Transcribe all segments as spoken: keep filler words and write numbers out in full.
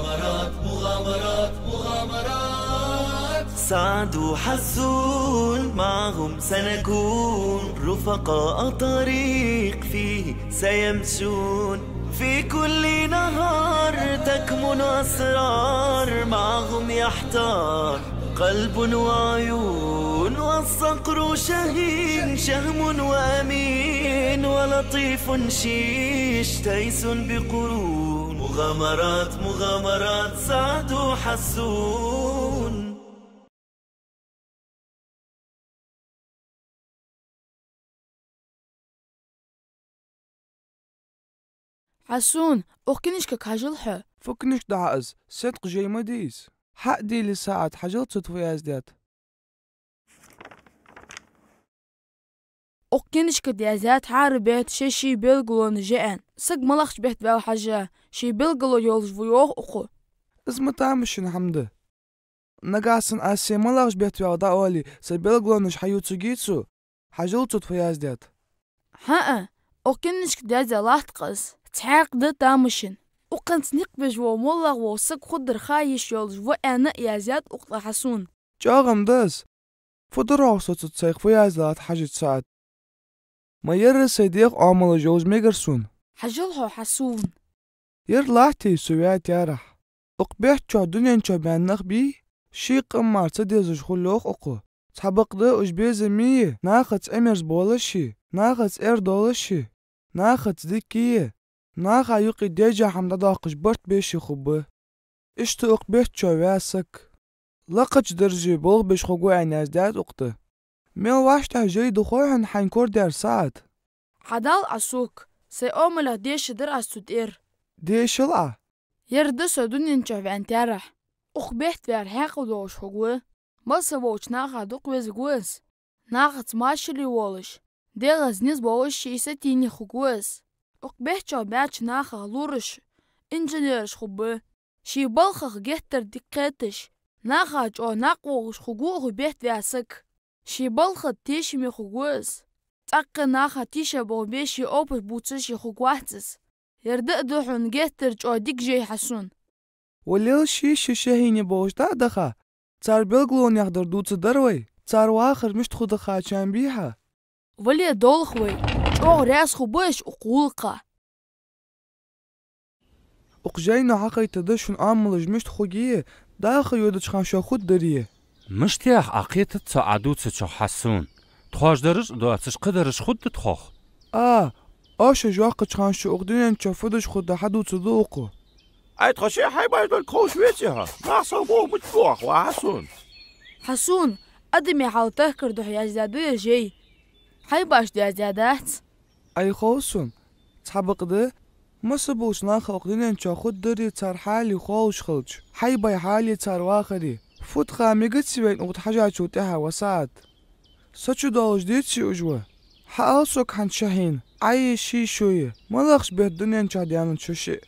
مغامرات، مغامرات، مغامرات. سعد وحسون معهم سنكون، رفقاء طريق فيه سيمشون. في كل نهر تكمن أسرار، معهم يحتار قلب وعيون، والصقر شهين، شهم وأمين، ولطيف شيش، تيس بقرون. مغامرات، مغامرات، سعد وحسون. Хьасун, укх кинишкага хьажал хьо. Фу кинишка да хьа из? Седкъа жай ма дий из. Хьа а дийла, Саӏад, хьажал цу тӀа фу яздаьд. Укх кинишка тӀа яздаьд хӀара бетта ший-ший белгалонаш я аьнна. Саг малагӀча бетта ваьв хьажа, ший белгало йолаш ва йоах укхо. Из ма тамашийна хӀама да. Нагахьа санна аз се малагӀча бетта ваьв дӀаоале, са белгалонаш хьаювцаргья цо, хьажал цу тӀа фу яздаьд. ХӀаа, укх кинишка тӀа яздаь латт-кх из, цхьаькха да тамашийна. Укханца никъ беш вола моллагӀа вола саг хургдар ха йиш йолаш ва аьнна а яздаьд укх тӀа Хьасун. ЧӀоагӀа-м да из. Фу дар хьогӀ со цу тӀа сайх фу яздаь латт хьажача, Саӏад? Ма ер сай деха оамалаш йолаш мегар сона. Хьажал хьо, Хьасун. Ер латтий со ваь таьрахь? Укх бетта чухь дунен чу баьнна нах бий, ший къам мара ца дезаш хул йоах укхо. Цхьабакъда уж безаме я, нахаца Ӏимерза болаш а, нахаца эр долаш а, нахаца дика а, наха юкъе дежа хӀама дӀадоаккхаш барт беш а хургба. Иштта укх бетта чу ваь саг лакхача дарже болх беш хургва аьнна яздаьд укх тӀа. Мел вӀаштӀехьа жай да хой хьона хьайна корадер, Саӏад? Хьадала Ӏа сога, сай оамалех дешаргдар аз цу тӀера. Дешал Ӏа. Ер да со дунен чу ваьнна таьрахь. Укх бетта ваьр хьаькъал долаш хургва. Массаволча наха дукха везаргва из. Нахаца машале волаш, Даьлаца низ болаш ший сатийна хургва из. Укх бетта чу баьча нахах лораш, инженераш хургба. Ший балхах геттара дика кхеташ, наха чӀоагӀа накъаволаш хургва укх бетта ваь саг. Ший балха тешаме хургва из. ЦӀаккха наха тийша болх беш а, опыт бувцаш а хургвац из. Ер да а да хьона геттара чӀоагӀа дика жай, Хьасун. Валел, ший-ший шахьийне болаш дӀа а даха, цар белгалонех дар дувцаргдар вай, цар вахар мишта хургда хачам бий хьа. Вале, долх вай, чӀоагӀа раьза хургба уж укх гӀулакха. Укх жайно хьахайтаргда шун оамалаш мишта хургья, даха йодача хана шо хургдарий. Мишта яхар Ӏа кхетац цо Ӏа дувцачох, Хьасун. Тхоаш дараш а доацаш, кхыдараш хургда тхох. А, оаш йоккхача хана шо укх дунен чу фу деш хургда хьадувцаргда укхо. Ай, тхо шоай хьайбаш долга ховш веций хьо? Нах сел бох мича боху, ва Хьасун? Хьасун, адамий хьал тахкар духьа яздаьд ер жай. Хьайбашта яздаьдац. Ай, хов сона, цхьабакъда, масса болча наха укх дунен чу хургдарий цар хьале ховш хилча, хьайбай хьале цар вахаре. Фуд ха мегац вайна укх тӀа хьажачул тӀехьа, ва Саӏад? Со чу долаш деций уж ва? Хьаала сога хӀанз шахьийна, Ӏа а, ший шо а, малагӀча бетта дунен чу даьннад шо шиъ?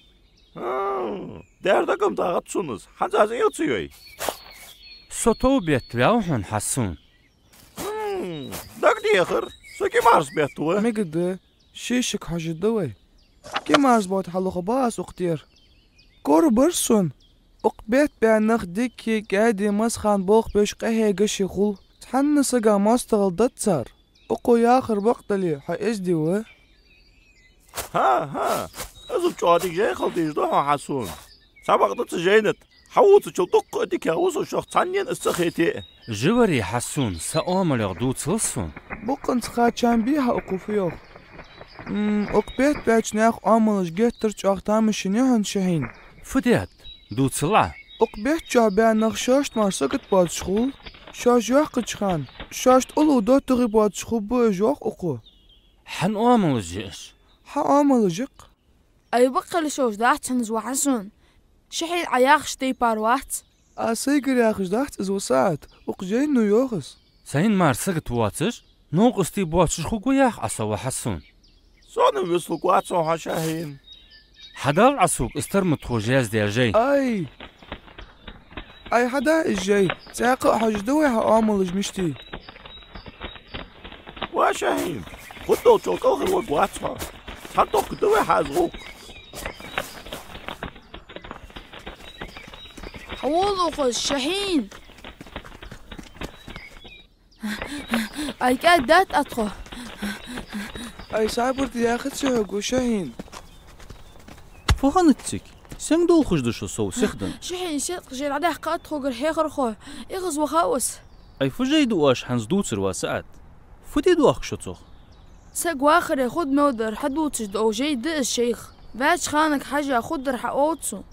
ХӀаа, дера дагам дагӀац сона из, хӀанз аз эла ца йой. Со тов бетта ваьв хьона, Хьасун. ХӀаа, дагадехар, со кӀимарса бетта ва. Мегаш да, ший шийга хьожаргда вай. КӀимарса бетта хьалуха ба аз укх тӀера. Кора бар сона, укх бетта баь нах дикка а, кӀаьда а, масса хана болх беш къахьегаш а хул. Цхьанне сага моастагӀал дац цар. Укхо яхар бакъ дале, хьо эздий ва. ХӀаа, хӀаа, из чӀоагӀа дика жай хила дезаш да хьона, Хьасун. Цхьабакъда цу жайна тӀа хьавувцачул дуккха а дикагӀа ва со шух цхьаннена из ца хете а. Живари, Хьасун, са оамалех дувцал сона. Боккъонца хачам бий хьа укхо фу йоах? М, укх бетта баьча наьха оамалаш геттара чӀоагӀа тамашийна я хьона шахьийна. Фу даьд? Дувцал Ӏа. Укх бетта чу баь нах шоашта мара сагота боацаш хул. Шоаш йоккхача хана шоашта уллув доттагӀий боацаш хургба уж, йоах укхо. Хьан оамалаш я уж? Хьа оамалаш я-кх. Ай, баккхалла шовш дац хьона из, ва Хьасун. Шахьийна Ӏа яхача тайпара вац. Аз сайгара яхаш дац из, ва Саӏад, укх жайно йоах из. Сайна мара сагота воацаш, новкъостий боацаш хургва яхий Ӏа со, ва Хьасун? Сона-м вицлургвац хьо, шахьийна. Хьадала Ӏа сога из тара ма тхо яздаь жай. Ай! Ай, хьада из жай, цӀаькха а хьожаргда вай хьа оамалаш мишта я. Ва шахьийна, хургдолчул кӀалхарваргвац хьо. Цхьа доккха да вай хьа из гӀулакх. Ӏовола укхаза, Шахьин! Ай, кӀаьда даьтта тхо. Ай, сабар де яхац хьога, Шахьин. Фу хиннад цига? Сенга долхаш да шо сов сихденна? Шахьин, седкъа жай дӀадаьккхад тхогара хьехархо. ЭгӀазвахав из. Ай, фу жай да оаш хӀанз дувцар, ва СаӀад? Фу де доахк шо цох? Саг вахаре хургда мел дар хьадувцаш дола жай да из, шейх. Ваьча ханага хьежжа хургдар хьаоал цо.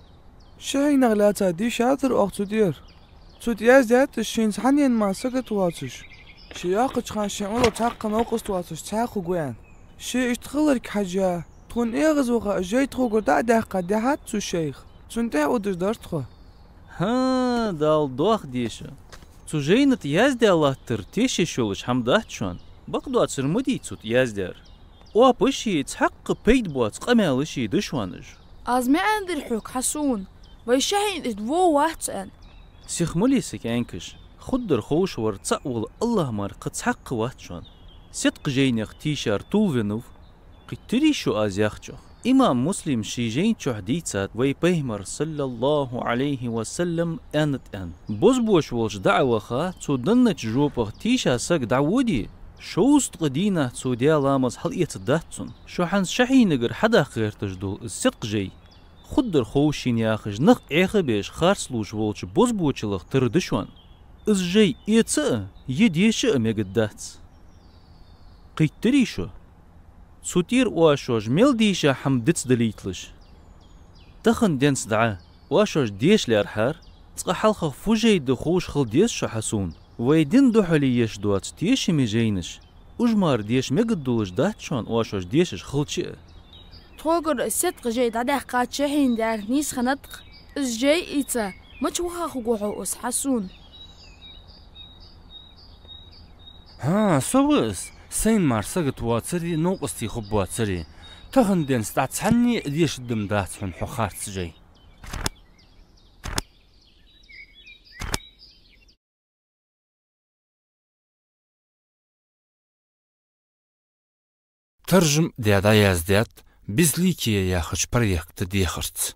Шахьинах лаьца дийшадар оаха цу тӀера. Цу тӀа яздаьд из, шийна цхьаннена мара сагота воацаш, ше йоаккхача хана шийна Ӏуйрийла цхьаккха новкъост воацаш цхьаь хургва аьнна. Ше иштта хиларга хьежжа, тхона эгӀазваха, жай тхогара дӀа а даьккха, дихьад цо, шейх. Цунна тӀехьа удаш дар тхо. ХӀа, Дала дохаде шо. Цу жайна тӀа яздаь латтар тешаш йолаш хӀама дац шоана. Бакъдоацар ма дий цу тӀа яздаьр. Оапаш а, цхьаккха пайда боаца къамаьлаш а да шоана уж. Аз ма аьннадарий хьога, Хьасун, вай Шахьин иштта вов вац аьнна? Сиха ма ле са кӀаьнкаш, хургдар ховш вар цаӀ вола АллахӀ мара кхы цхьаккха вац шоана. Седкъа жайнех тийшар тувлавеннав. Кхийттарий шо аз яхачох? Имам Муслима ший жайна чу дийцад вай Пайхамара, саллаллахӀу Ӏалайхи ва саллам, аьннад аьнна: бозбуанча волча дӀа а ваха, цо деннача жопах тийша саг дӀаводе, шовзткъа дийнахьа цо даь ламаз хьалъэцаргдац цунна. Шо хӀанз Шахьинагара хьадаккха гӀерташ дола из седкъа жай хургдар ховш хиннай яхаш, нах Ӏехабеш харцлувш волча бозбуанчалах тара да шоана. Из жай эца а, е деша а мегаргдац. Кхийттарий шо? Цу тӀера оаш шоаш мел дийша хӀама дицдалийталаш. Тахан денз дӀа оаш шоаш деша лаьрхӀар, цкъа хьалхагӀа фу жай да ховш хила деза шо, Хьасун. Вай дина духьале еш доаца тешаме жайнаш уж мара деша мегаргдолаш дац шоана, оаш шоаш дешаш хилча а. Тхогара седкъа жай дӀадаьккхача Шахьина даьр нийса хиннад-кх. Из жай ийца мича ваха хургва хьо, Хьасун? ХӀа, со ва из, сайна мара сагота воацари, новкъостий хургбоацари. Тахан денз дӀа цхьанне а дешаргда-м дац хьона хьо харц жай. Таржам даь дӀаяздаьд «Безликие» яхача проекта дехарца.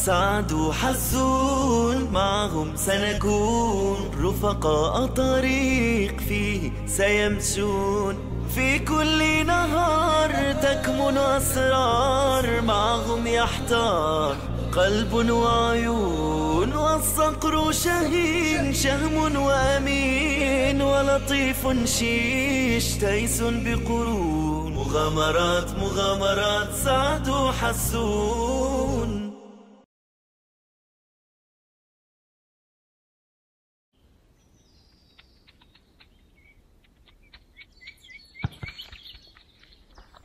سعد وحسون معهم سنكون رفقاء طريق فيه سيمشون في كل نهار تكمن أسرار معهم يحتار قلب وعيون والصقر شهين شهم وأمين ولطيف شيش تيس بقرون مغامرات مغامرات سعد وحسون.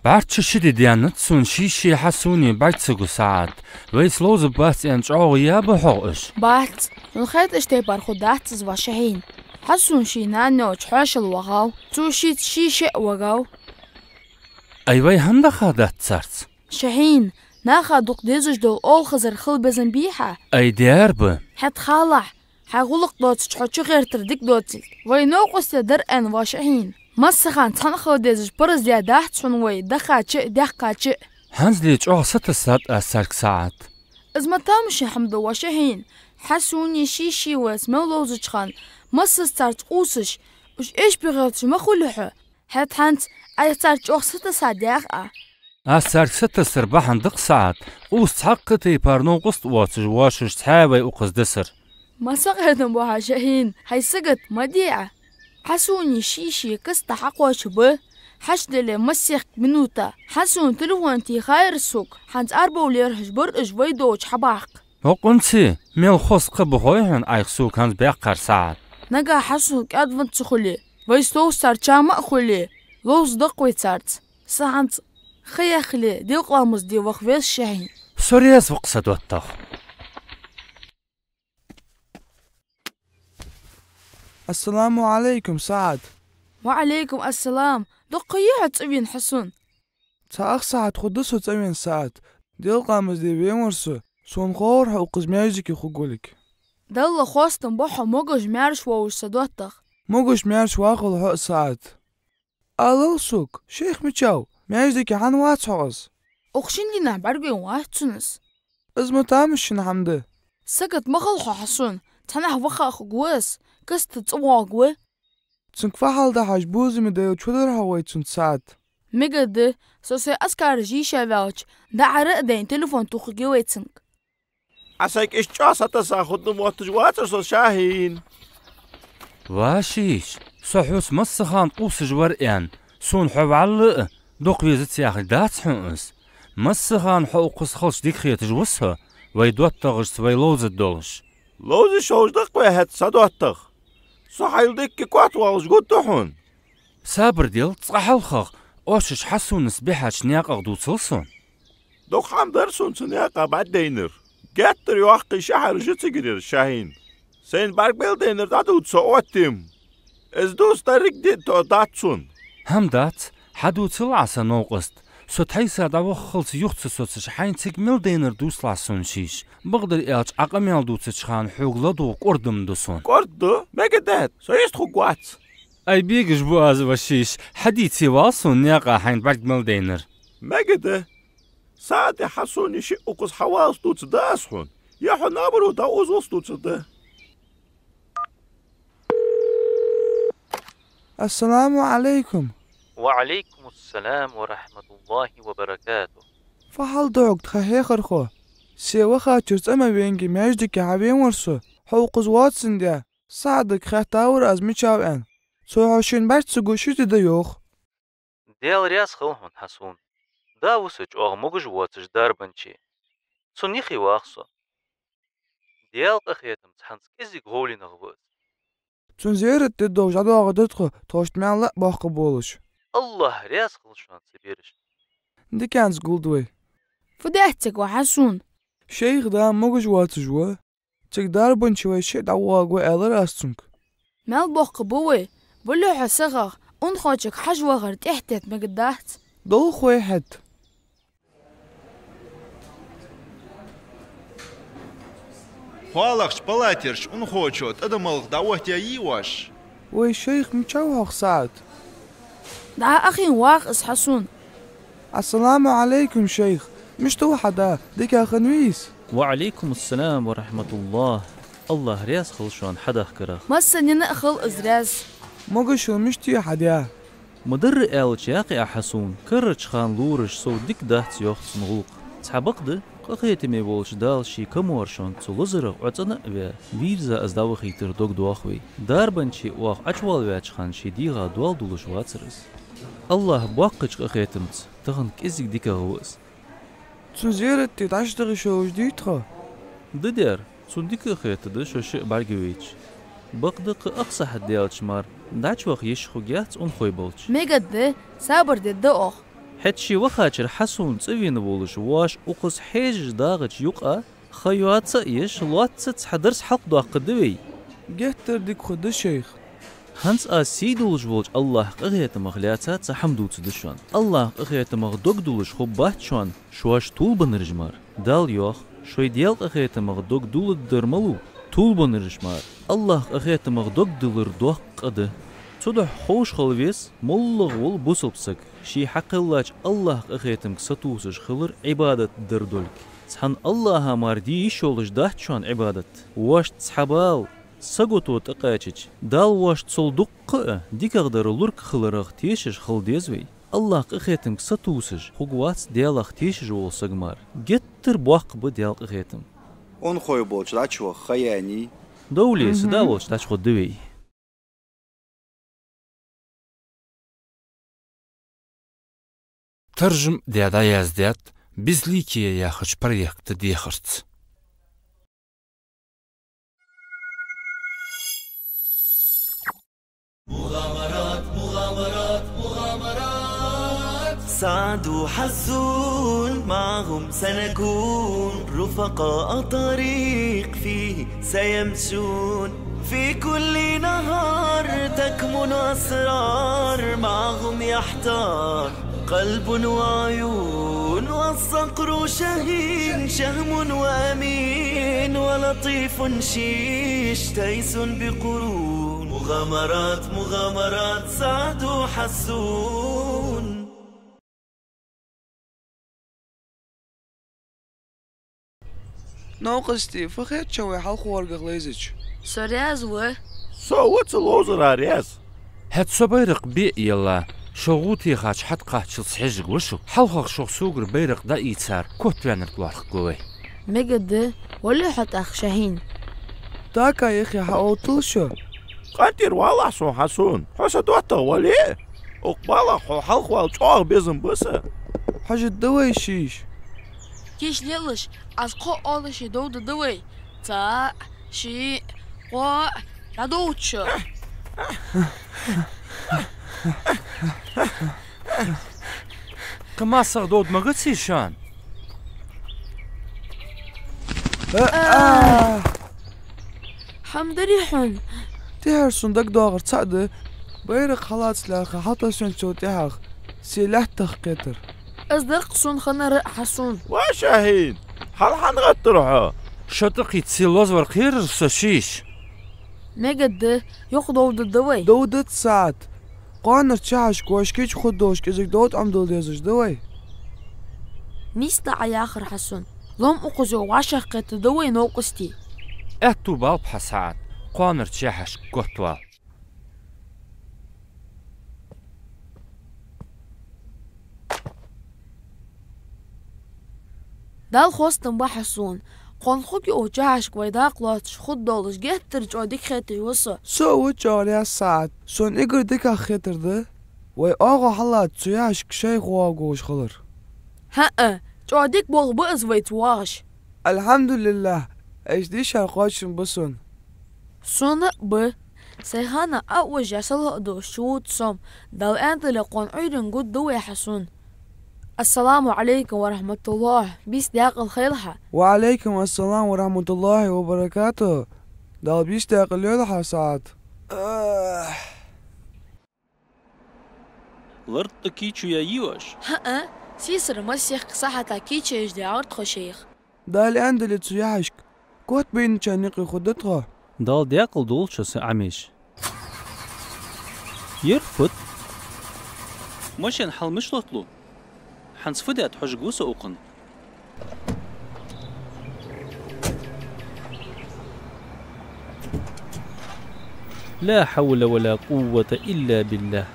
БӀарчча ши ди даьннад сона шийши Хьасуни бӀаргса гу, СаӀад. Вайца ловзаргбац аьнна чӀоагӀо яь ба хьогӀ уж? Бац, хьона хеташ тайпара хургдац из, ва Шахьин. Хьасун ший нана йолча хьоашалгӀа вахав. Цо шийца шийша а вагӀав. Ай, вай хӀана дахадац царца? Шахьин, наха дукха дезаш дола оалхазар хила безам бий хьа? Ай, дера ба. ХӀаьта халахь, хьай гӀулакх доацача хьо чугӀертар дика доацилга. Вай новкъостий дар аьнна, ва Шахьин. Массахана цхьана хила дезаш параз даьдац хьона вай, дахача а, даьккхача а. ХӀанзле чӀоагӀа сатасад аз царга, СаӀад. Из ма тамаше хӀама да, ва Шахьин. Хьасуни шийши вайца мел ловзача хана, массаза царца къувсаш, уж эшпе гӀерташ ма хулий хьо. ХӀаьта хӀанз Ӏайха царца чӀоагӀа сатасад яха Ӏа. Аз царга сатассар бахьан да-кх, СаӀад, къувса цхьаккха тайпара новкъост воацаш, воашуш цхьаь вай укхаза дисар. Масса къахетам ба хьа, Шахьин, хьай сагота ма де Ӏа. Хьасуни шийши каста хьакхоачаргба. Хьачудале массехк минута Хьасуна телефон тийхаяр сога, хӀанз арбов лерхӀаш бар уж вай долча хьабаккха. Бокъонций, мел хоза кхаъ ба хой хьона Ӏайха сога хӀанз баьккхар, СаӀад? Нагахь Хьасун кӀаьдвенна ца хуле, вайца ловза цар чам а хуле, ловзаргда-кх вай царца. Са хӀанз ха яхале, делкъа ламаз де ваха веза, Шахьин. Со раьза ва-кх, са доттагӀа. Ассаламу Ӏалайкум, СаӀад. Ва Ӏалайкум ассалам. Дукха ха йий хьо цӀавена, Хьасун? Цхьа ах сахьат хургда со цӀавена, СаӀад. Делкъа ламаз де венавар со. Сона ховра хьо укхаза маьждиге хургволга. Далла хоастам ба хьо могаш-маьрша волаш, са доттагӀа. Могаш-маьрша вахалва хьо а, СаӀад. Алал сога, шайх мичав? Маьждиге хӀана вац хьо из? Укх шин дийнахьа бӀаргавайна вац цунна из. Из ма тамашийна хӀама да. Сагот ма хила хьо, Хьасун, цхьаннахьа ваха хургва из, каста цӀавоагӀаргва. Цунга фу хьал да хьажа, бувзам бе Даьла, чудер хьо вай цунца сагӀа. Мегаргда, со сай азкараш йийша ваьлча, дӀа-хьа а дайна телефон тохаргья вай цунга. Ӏа сай кӀишта чӀоагӀа сатасса хургда мотташ вацар со, Шахьин. Ва шийш, со хьоца массахана къувсаш вар аьнна, сона хьо вӀалла а, дукха везац яхилга дац хьона из. Массахана хьо укхаза хилча дика хеташ ва со, вай доттагӀашца вай ловзаргдолаш. Ловзаш хьожаш да-кх вай хӀаьта, са доттагӀа. Со хьайла дикка котвоалаш гургда хьона. Сабар де, цкъа хьалхагӀа, оаш Хьасунас бихьача наькъах дувцал сона. Дукха хӀама дар сона цу наькъа бӀаргадайнар. Геттара йоккхий шахьар я цигара ер, Шахьин. Сайна бӀарга мел дайнар дӀадувца со оттаем. Из дувца деррига ди а тоъаргдац сона. ХӀама дац, хьадувцал Ӏа са новкъост. Со тхьайса дӀаваххалца юха ца соцаш, хьайна цига мел дайнар дувцалахь сона, шийш. Бакъдар аьлча, Ӏа къамаьл дувцача хана хьога ладувгӀа кӀордам да сона. КӀорда? Мегаргда хӀаьта, со йистхургвац. Ай, бегаш ба аз, ва шийш, хьадийце вала сона наькъа хьайна бӀарга мел дайнар. Мегаргда. СагӀа де, Хьасун, шиъ укхаза хьаваллалца дувцаргда аз хьона. Е хьо набаро дӀаозалца дувцаргда. Ассаламу Ӏалайкум. وعليكم السلام ورحمة الله وبركاته. Фу хьал да хьога, тха хьехархо? Се вахачара цӀа ма венге, маьждиге хьавена вар со. Хьо укхаза воацандаь, СагӀадага хаьттавар аз, мичав аьнна. Цо хьо шийна бӀарга ца гуш, из де да йоах. Даьла раьза хилва хьона, Хьасун. Да ва со чӀоагӀа могаш воацаш дарбанче. Цун юхе вах со. Даьла къахетамца хӀанз кӀезига гӀовленагӀа ва из. Цун зерат де долаш дӀадоагӀаргда тхо, тхоашта маьл а боаккхаргболаш. АллахӀ раьза хилва шоана, са бераш. Диканца гулда вай. Фу даьд цига, ва Хьасун? Шайх да могаш воацаш ва. Цига дарбанче вай шиъ дӀавоагӀаргва, аьлар аз цунга. Маьл боаккхаргба вай. Вале хьо сагӀа, унахочунга хьажа вахар тӀехьатетта мегаргдац. Долх вай хӀаьта. ХоалагӀча палатерча унахочо тӀадамалга дӀаоттаяьй оаш? Вай шайх, мичав хьох, СагӀад? ДӀа а хинна вах из, Хьасун. Ассаламу Ӏалайкум, шайх. Мишта ва хьа да? Дика хиннавий из? وعليكم السلام ورحمة الله. АллахӀ раьза хилва шоана хьадахкарах. Массанена а хилва из раьза. Могашал, мишта я хьа даь? Ма дарра аьлча, яхий Ӏа, Хьасун, карарча хана лораш сов дика дац йоах цун гӀулакх. Цхьабакъда, къахетаме волча Дала ший камаьршонца цу лазарах Ӏоцана а ваь, вийрза из дӀавахийтар дог доах вай. Дарбанче оаха Ӏочувалаваьча хана ший дегӀа доал дуллаш вацар из. АллахӀа боаккхача къахетамца тахан кӀезига дикагӀа ва из. Цун зерат де дӀачудахийташ долаш дий тхо? Да дер, цунна дика а хетаргда шо шиъ бӀаргавайча. Бакъда, кхы ах сахьат даьлча мара дӀачуваха йиш хургьяц унахой болча. Мегаргда, сабар дергда оаха. ХӀаьта ше вахачара Хьасун цӀавена волаш, воаш укхаза хьежаш дагӀача юкъа, ха йоаца а еш, лоацца цхьа дарс хьалхадоаккхаргда вай. Геттара дика хургда, шайх. ХӀанз аз сий долаш волча АллахӀа къахетамах лаьца цхьа хӀама дувцаргда шоана. АллахӀа къахетамах дог дуллаш хургбац шоана шоаш тувлабеннараш мара. Дала йоах: шоай Даьла къахетамах дог дулларгдар малув тувлабеннараш мара. АллахӀа къахетамах дог диллар доккха къа да. Цудухьа ховш хила веза, моллагӀа вола бусалба саг ший хьакхеллача АллахӀа къахетамга сатувсаш хилар Ӏибадат дар долга. Цхьан АллахӀа мара де йиш йолаш дац шоана Ӏибадат. Воашта цхьа бала, сагото тӀакхаьчача, Дала воашта цул дуккха а дикагӀдар лург хиларах тешаш хила деза вай. АллахӀа къахетамга сатувсаш хургвац Даьлах тешаш вола саг мара. Геттара боккха ба Даьла къахетам. Унахой болча дӀачуваха ха яьннай? Довле, са да волча дӀачугӀоргда вай. Таржам даь дӀаяздаьд «Безликие» яхача проекта дехарца. سعد وحزون معهم سنكون رفقاء طريق فيه سيمشون في كل نهار تكمن أسرار معهم يحتار قلب وعيون والصقر شهين شهم وأمين ولطيف شيش تيس بقرون مغامرات، مغامرات سعد وحسون. Новкъостий, фу хет шоана вай хьалхарча гӀулакхах лайзача? Со раьза ва. Со ва цу ловзара раьза. ХӀаьта со байракх бе а елла, шо гӀу техача хьатӀакхаччалца хьежаргва шо. ХьалхагӀа шух согара байракх дӀаийцар котваьннарг лоархӀаргва вай. Мегаргда, вале хьо тӀаккха, Шахьин. Така яхе хьаоттал шо? КъинтӀера валахь сона, Хьасун, хьо са доттагӀа вале. Укх балха хьо хьалхавала чӀоагӀа безам ба са. Хьожаргда вай шиша. Кийча лелаш, аз кхо оалаше довдергда вай. Цаӏ, шиъ, кхоъ, дӀадовда шо. Кхы массагӀа довда ма гаций шоана? А-а! ХӀама дарий хьона? ТӀехьара сона дагадоагӀар цаӀ да. Байракх хьалаца лаьрхӀа хьалтӀасвенначул тӀехьагӀа се лаьттах кхетар. Из дар-кх сона хиннар а, Хьасун. Ва Шахьин, хьал хӀана гӀаттар хьо? Шо тӀакхийца се лозавар кхерар со, шиша. Мегаргда, юха довдергда вай. Довдац, СаӀад. Кхоанарча яхьашка воаш кийча хургдолаш кӀезига довда Ӏомадала дезаш да вай. Нийса да Ӏа яхар, Хьасун. Лом укхаза йола вӀашагӀкхетаргда вай, новкъостий. Аьттув балба хьа, СаӀад, кхоанарча яхьашка готвала. Дала хоастам ба, Хьасун. Кхоана хургйолча яхьашка вай дакъа лоацаш хургдолаш геттара чӀоагӀа дика хеташ ва со. Со а ва чӀоагӀа раьза, СаӀад. Сона эггара дикагӀа хетар да вай оагӀув хьаллаца цу яхьашка шайх воагӀаш хилар. ХӀаа, чӀоагӀа дика болх ба из вайца воагӀаш. Алхьамдулиллахь, иштта дийшар кхоачам ба сона. Сона а ба. Сайхана а вижа салха а долаш чувуд со. Дала аьнна дале, кхоана Ӏуйранна гургда вай, Хьасун. Ассаламу Ӏалайкум ва рахьматуллахь. Бийса даькъала хийла хьа. Ва Ӏалайкум ассалам ва рахьматуллахьи ва баракатухӀ. Дала бийса даькъала йойла хьа, СаӀад. Лартта кийчо яьй оаш? ХӀаа, сийсара масех сахьата кийчо еш даьгӀар тхо, шайх. Дала аьнна дале, цу яхьашка котбаьнначарна юкъе хургда тхо. Дала даькъала долда шо, са Ӏамийша. Ер фуд? Машен хьал мишта лотталу? ХӀанз фу даьд хьожаргва со укхунна. لا حول ولا قوة إلا بالله.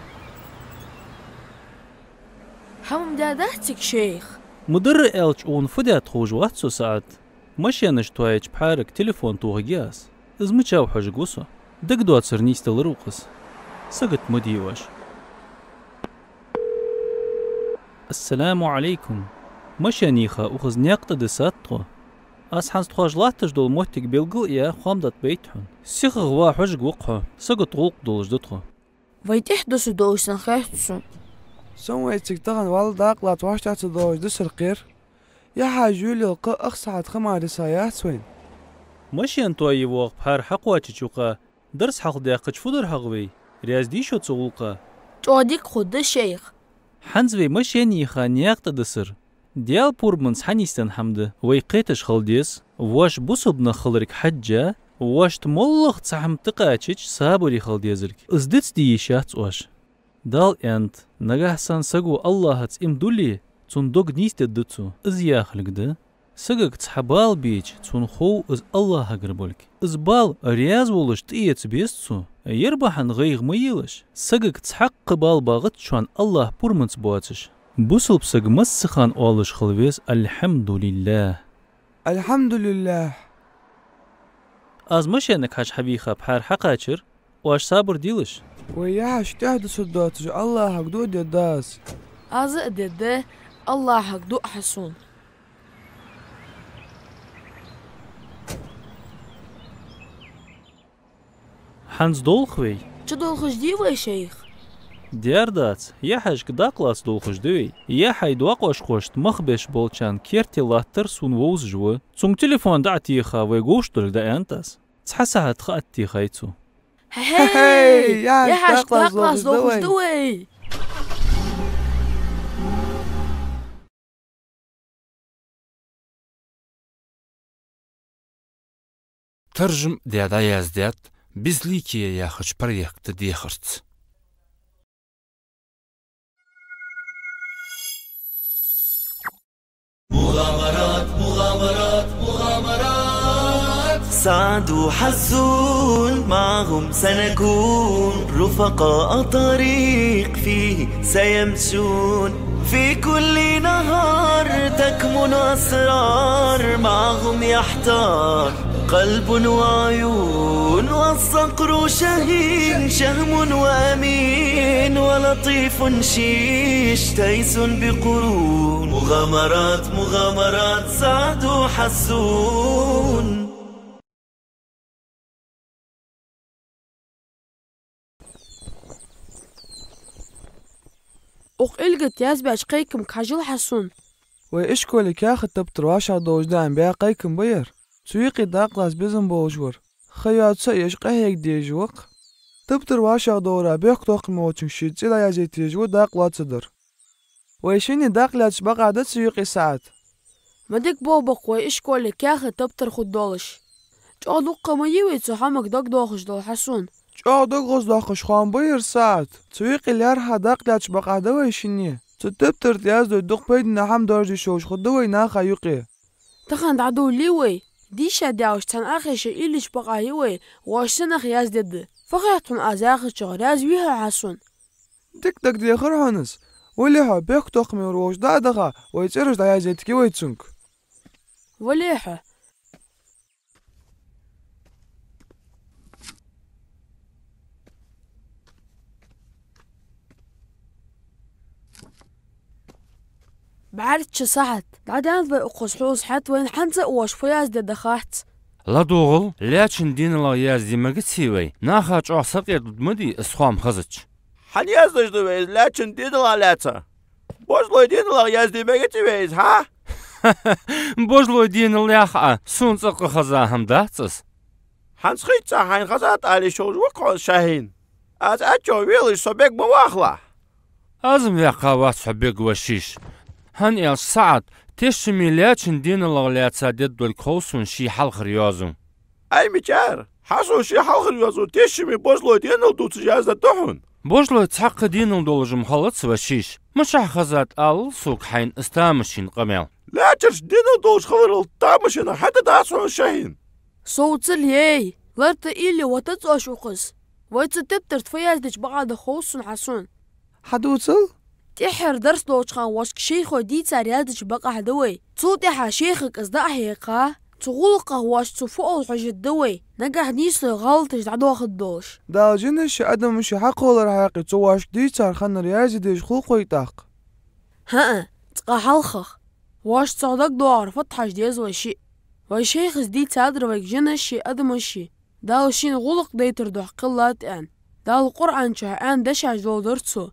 ХӀама даьдац цига, шайх? Ма дарра аьлча, укхунна фу даьд ховш вац со, СаӀад. Машенаш тоаеча пхьарага телефон тохаргья аз. Из мичав хьожаргва со. Дагадоацар нийсделар укхаза. Сагот ма де оаш. Ассаламу Ӏалайкум. Машен йийха укхаза наькъа тӀа дисад тхо. Аз хӀанз тхоаш латташ дола моттиг белгалъяь, хоам дӀатӀабайт хьона. СихагӀа ва, хьожаргва-кх хьо. Сагот гӀулакх долаш да тхо. Вай тӀехьа дусаргдолаш санна хет сона. Сона вай цига тахан вӀалла дакъа лаца вӀаштӀехьа ца доагӀаш дусар кхер. Яхьаш йолаелла кхы ах сахьат ха мара диса яц вайна. Машен тоае воагӀа пхьар хьакхоачача юкъа дарс хьалхадаьккхача фу дар хьогӀ вай? Раьза дий шо цу гӀулакха? ЧӀоагӀа дика хургда, шайх. ХӀанз вай машен йийха наькъа тӀа дисар Даьла пурманца хьанийсденна хӀама да. Вай кхеташ хила деза, воаш бусалба нах хиларга хьежжа, воашта моллагӀа цхьа хӀама тӀакхачача сабаре хила дезарг. Из дицде йиш яц оаш. Дала аьннад: нагахьа санна саго АллахӀаца иман дуле, цун дог нийсдергда цо. Из яхилга да: сагага цхьа бала беча, цунна хов из АллахӀагара болга. Из бала раьза волаш тӀаэца беза цо. Ер бахьан гӀайгӀа ма елаш. Сагага цхьаккха бала багӀац шоана АллахӀа пурманца боацаш. Бусалба саг массахана оалаш хила веза: «Алхьамдулиллахь». Алхьамдулиллахь. Аз машенага хьажа хьавийха пхьар хьакхачар, оаш сабар делаш. Вай яхьаш тӀехьа дусаргдоацаш АллахӀага дуӀа дергда аз. Аз а дергда АллахӀага дуӀа, Хьасун. ХӀанз долх вай? Чудолхаш дий вай, шайх? Дера дац, яхьашка дакъа лаца долхаш да вай. Яхьай доакъошхошта мах беш болчарна керте латтар сона вовзаш ва. Цунга телефон дӀа а теха, вай говш долга дӀааьннад аз. Цхьа сахьат ха а тӀатехай цо. ХӀей, яхьашка дакъа лаца долхаш да вай. Таржам даь дӀаяздаьд «Безликие» яхача проекта дехарца. مغامرات، مغامرات، مغامرات. سعد وحسون معهم سنكون، رفقاء طريق فيه سيمشون. في كل نهر تكمن أسرار، معهم يحتار قلب وعيون. والصقر شهين، شهم وأمين، ولطيف شيش، تيس بقرون. مغامرات، مغامرات، سعد وحسون. Укх Ӏилгата язбаьча кхайкамга хьажал, Хьасун. Вай ишколе каьхата таптар вӀашагӀдовлаш даим баь кхайкам ба ер. Цу юкъе дакъа лаца безам болаш вар. Ха йоаца а еш къахьега дезаш ва-кх. Таптар вӀашагӀдовлара бехктокхаме волчунга ший цӀи дӀаязъяйта езаш ва дакъа лоацадар. Вай шинне дакъа лаьцача бакъахьа да цу юкъе, СаӀад? Ма дика болх ба-кх вай ишколе каьхата таптар хургдолаш. ЧӀоагӀа дукха ма йий вай цу хӀамага дог доахаш дола, Хьасун. ЧӀоагӀа дог гӀоздоаккхаш хоам ба ер, СаӀад. Цу юкъе лаьрхӀа дакъа лаьцача бакъахьа да вай шинне. Цу таптара тӀа яздой дукха пайдана хӀама доаржадеш йолаш хургда вай наха юкъе. Тахан дӀадоладе вай. Дийша даьлча цхьан Ӏохайша йиллача бакъахьа я вай, воаш сенах яздергда. Фу хет хьона аз яхачох, раьза вий хьо, Хьасун? Дика дагадехар хьона из. Вале хьо, бехктокхаме вар волча дӀа а даха, вай цӀераш дӀаязъяйтаргья вай цунга. Вале хьо. БӀарчча сахьат. ДӀадаьннад вай укхаза хьоса хьет, вайна хӀанз а воаш фу яздергда хац. ЛадувгӀал, лаьчун денал язде мегаций вай, наха чӀоагӀа сакъердалургда ма дий из хоам хезача. Хьан яздеш да вай из лаьчун денал лаьца? Божлой денал язде мегаций вай из, хьа? Божлой денал яхаш, сона цӀаккха хеза хӀама дац из. ХӀанз хийца хьайна хезад ала йиш йолаш ва-кх хьо, Шахьин. Аз аьччо велаш со бега ма вахалахь. Аз-м ваьккха вац хьо бега, ва шиш. ХӀана аьлча, СаӀад, тешаме лаьчун денал лаьца дергдолга хов сона ший хьалхара йоазув. Ай, мичара, Хьасун ший хьалхара йоазув тешаме божлой денал дувцаш яздергда хьона? Божлой цхьаккха денал долаш-м хилац, ва шиш. Мичахьа хезад алал сога хьайна из тамашийна къамаьл. Лаьчарча денал долаш хиларал тамашийна хьаьта дац хьона, Шахьин. Совцале, эй, лар тӀа илли ватац оаш укхаза. Вай цу таптара тӀа фу яздеча бакъахьа да хов сона, Хьасун. Хьадувцал? ТӀеххьара дарс долча хана воашка шайхо дийцар яздеча бакъахьа да вай. Цул тӀехьагӀа шайхага из дӀа а хьекха, цу гӀулакхах воаш цо фу оал хьожаргда вай. Нагахь нийсса гӀалаташ дӀадоахаргдолаш. Дала жинаши адамаши хьакхоллара хьакъехьа цо воашка дийцар ханнар язде дезаш хул-кх вай тӀаккха. ХӀаа, цкъа хьалхагӀа. Воаш цох дагадоагӀар фатхьаш деза вай шиъ. Вай шайхас дийцадар вайга жинаши адамаши Дала шийна гӀулакх дайтар духьа кхеллад аьнна. Дала Къуръан чу аьнна дешаш дола дар цо.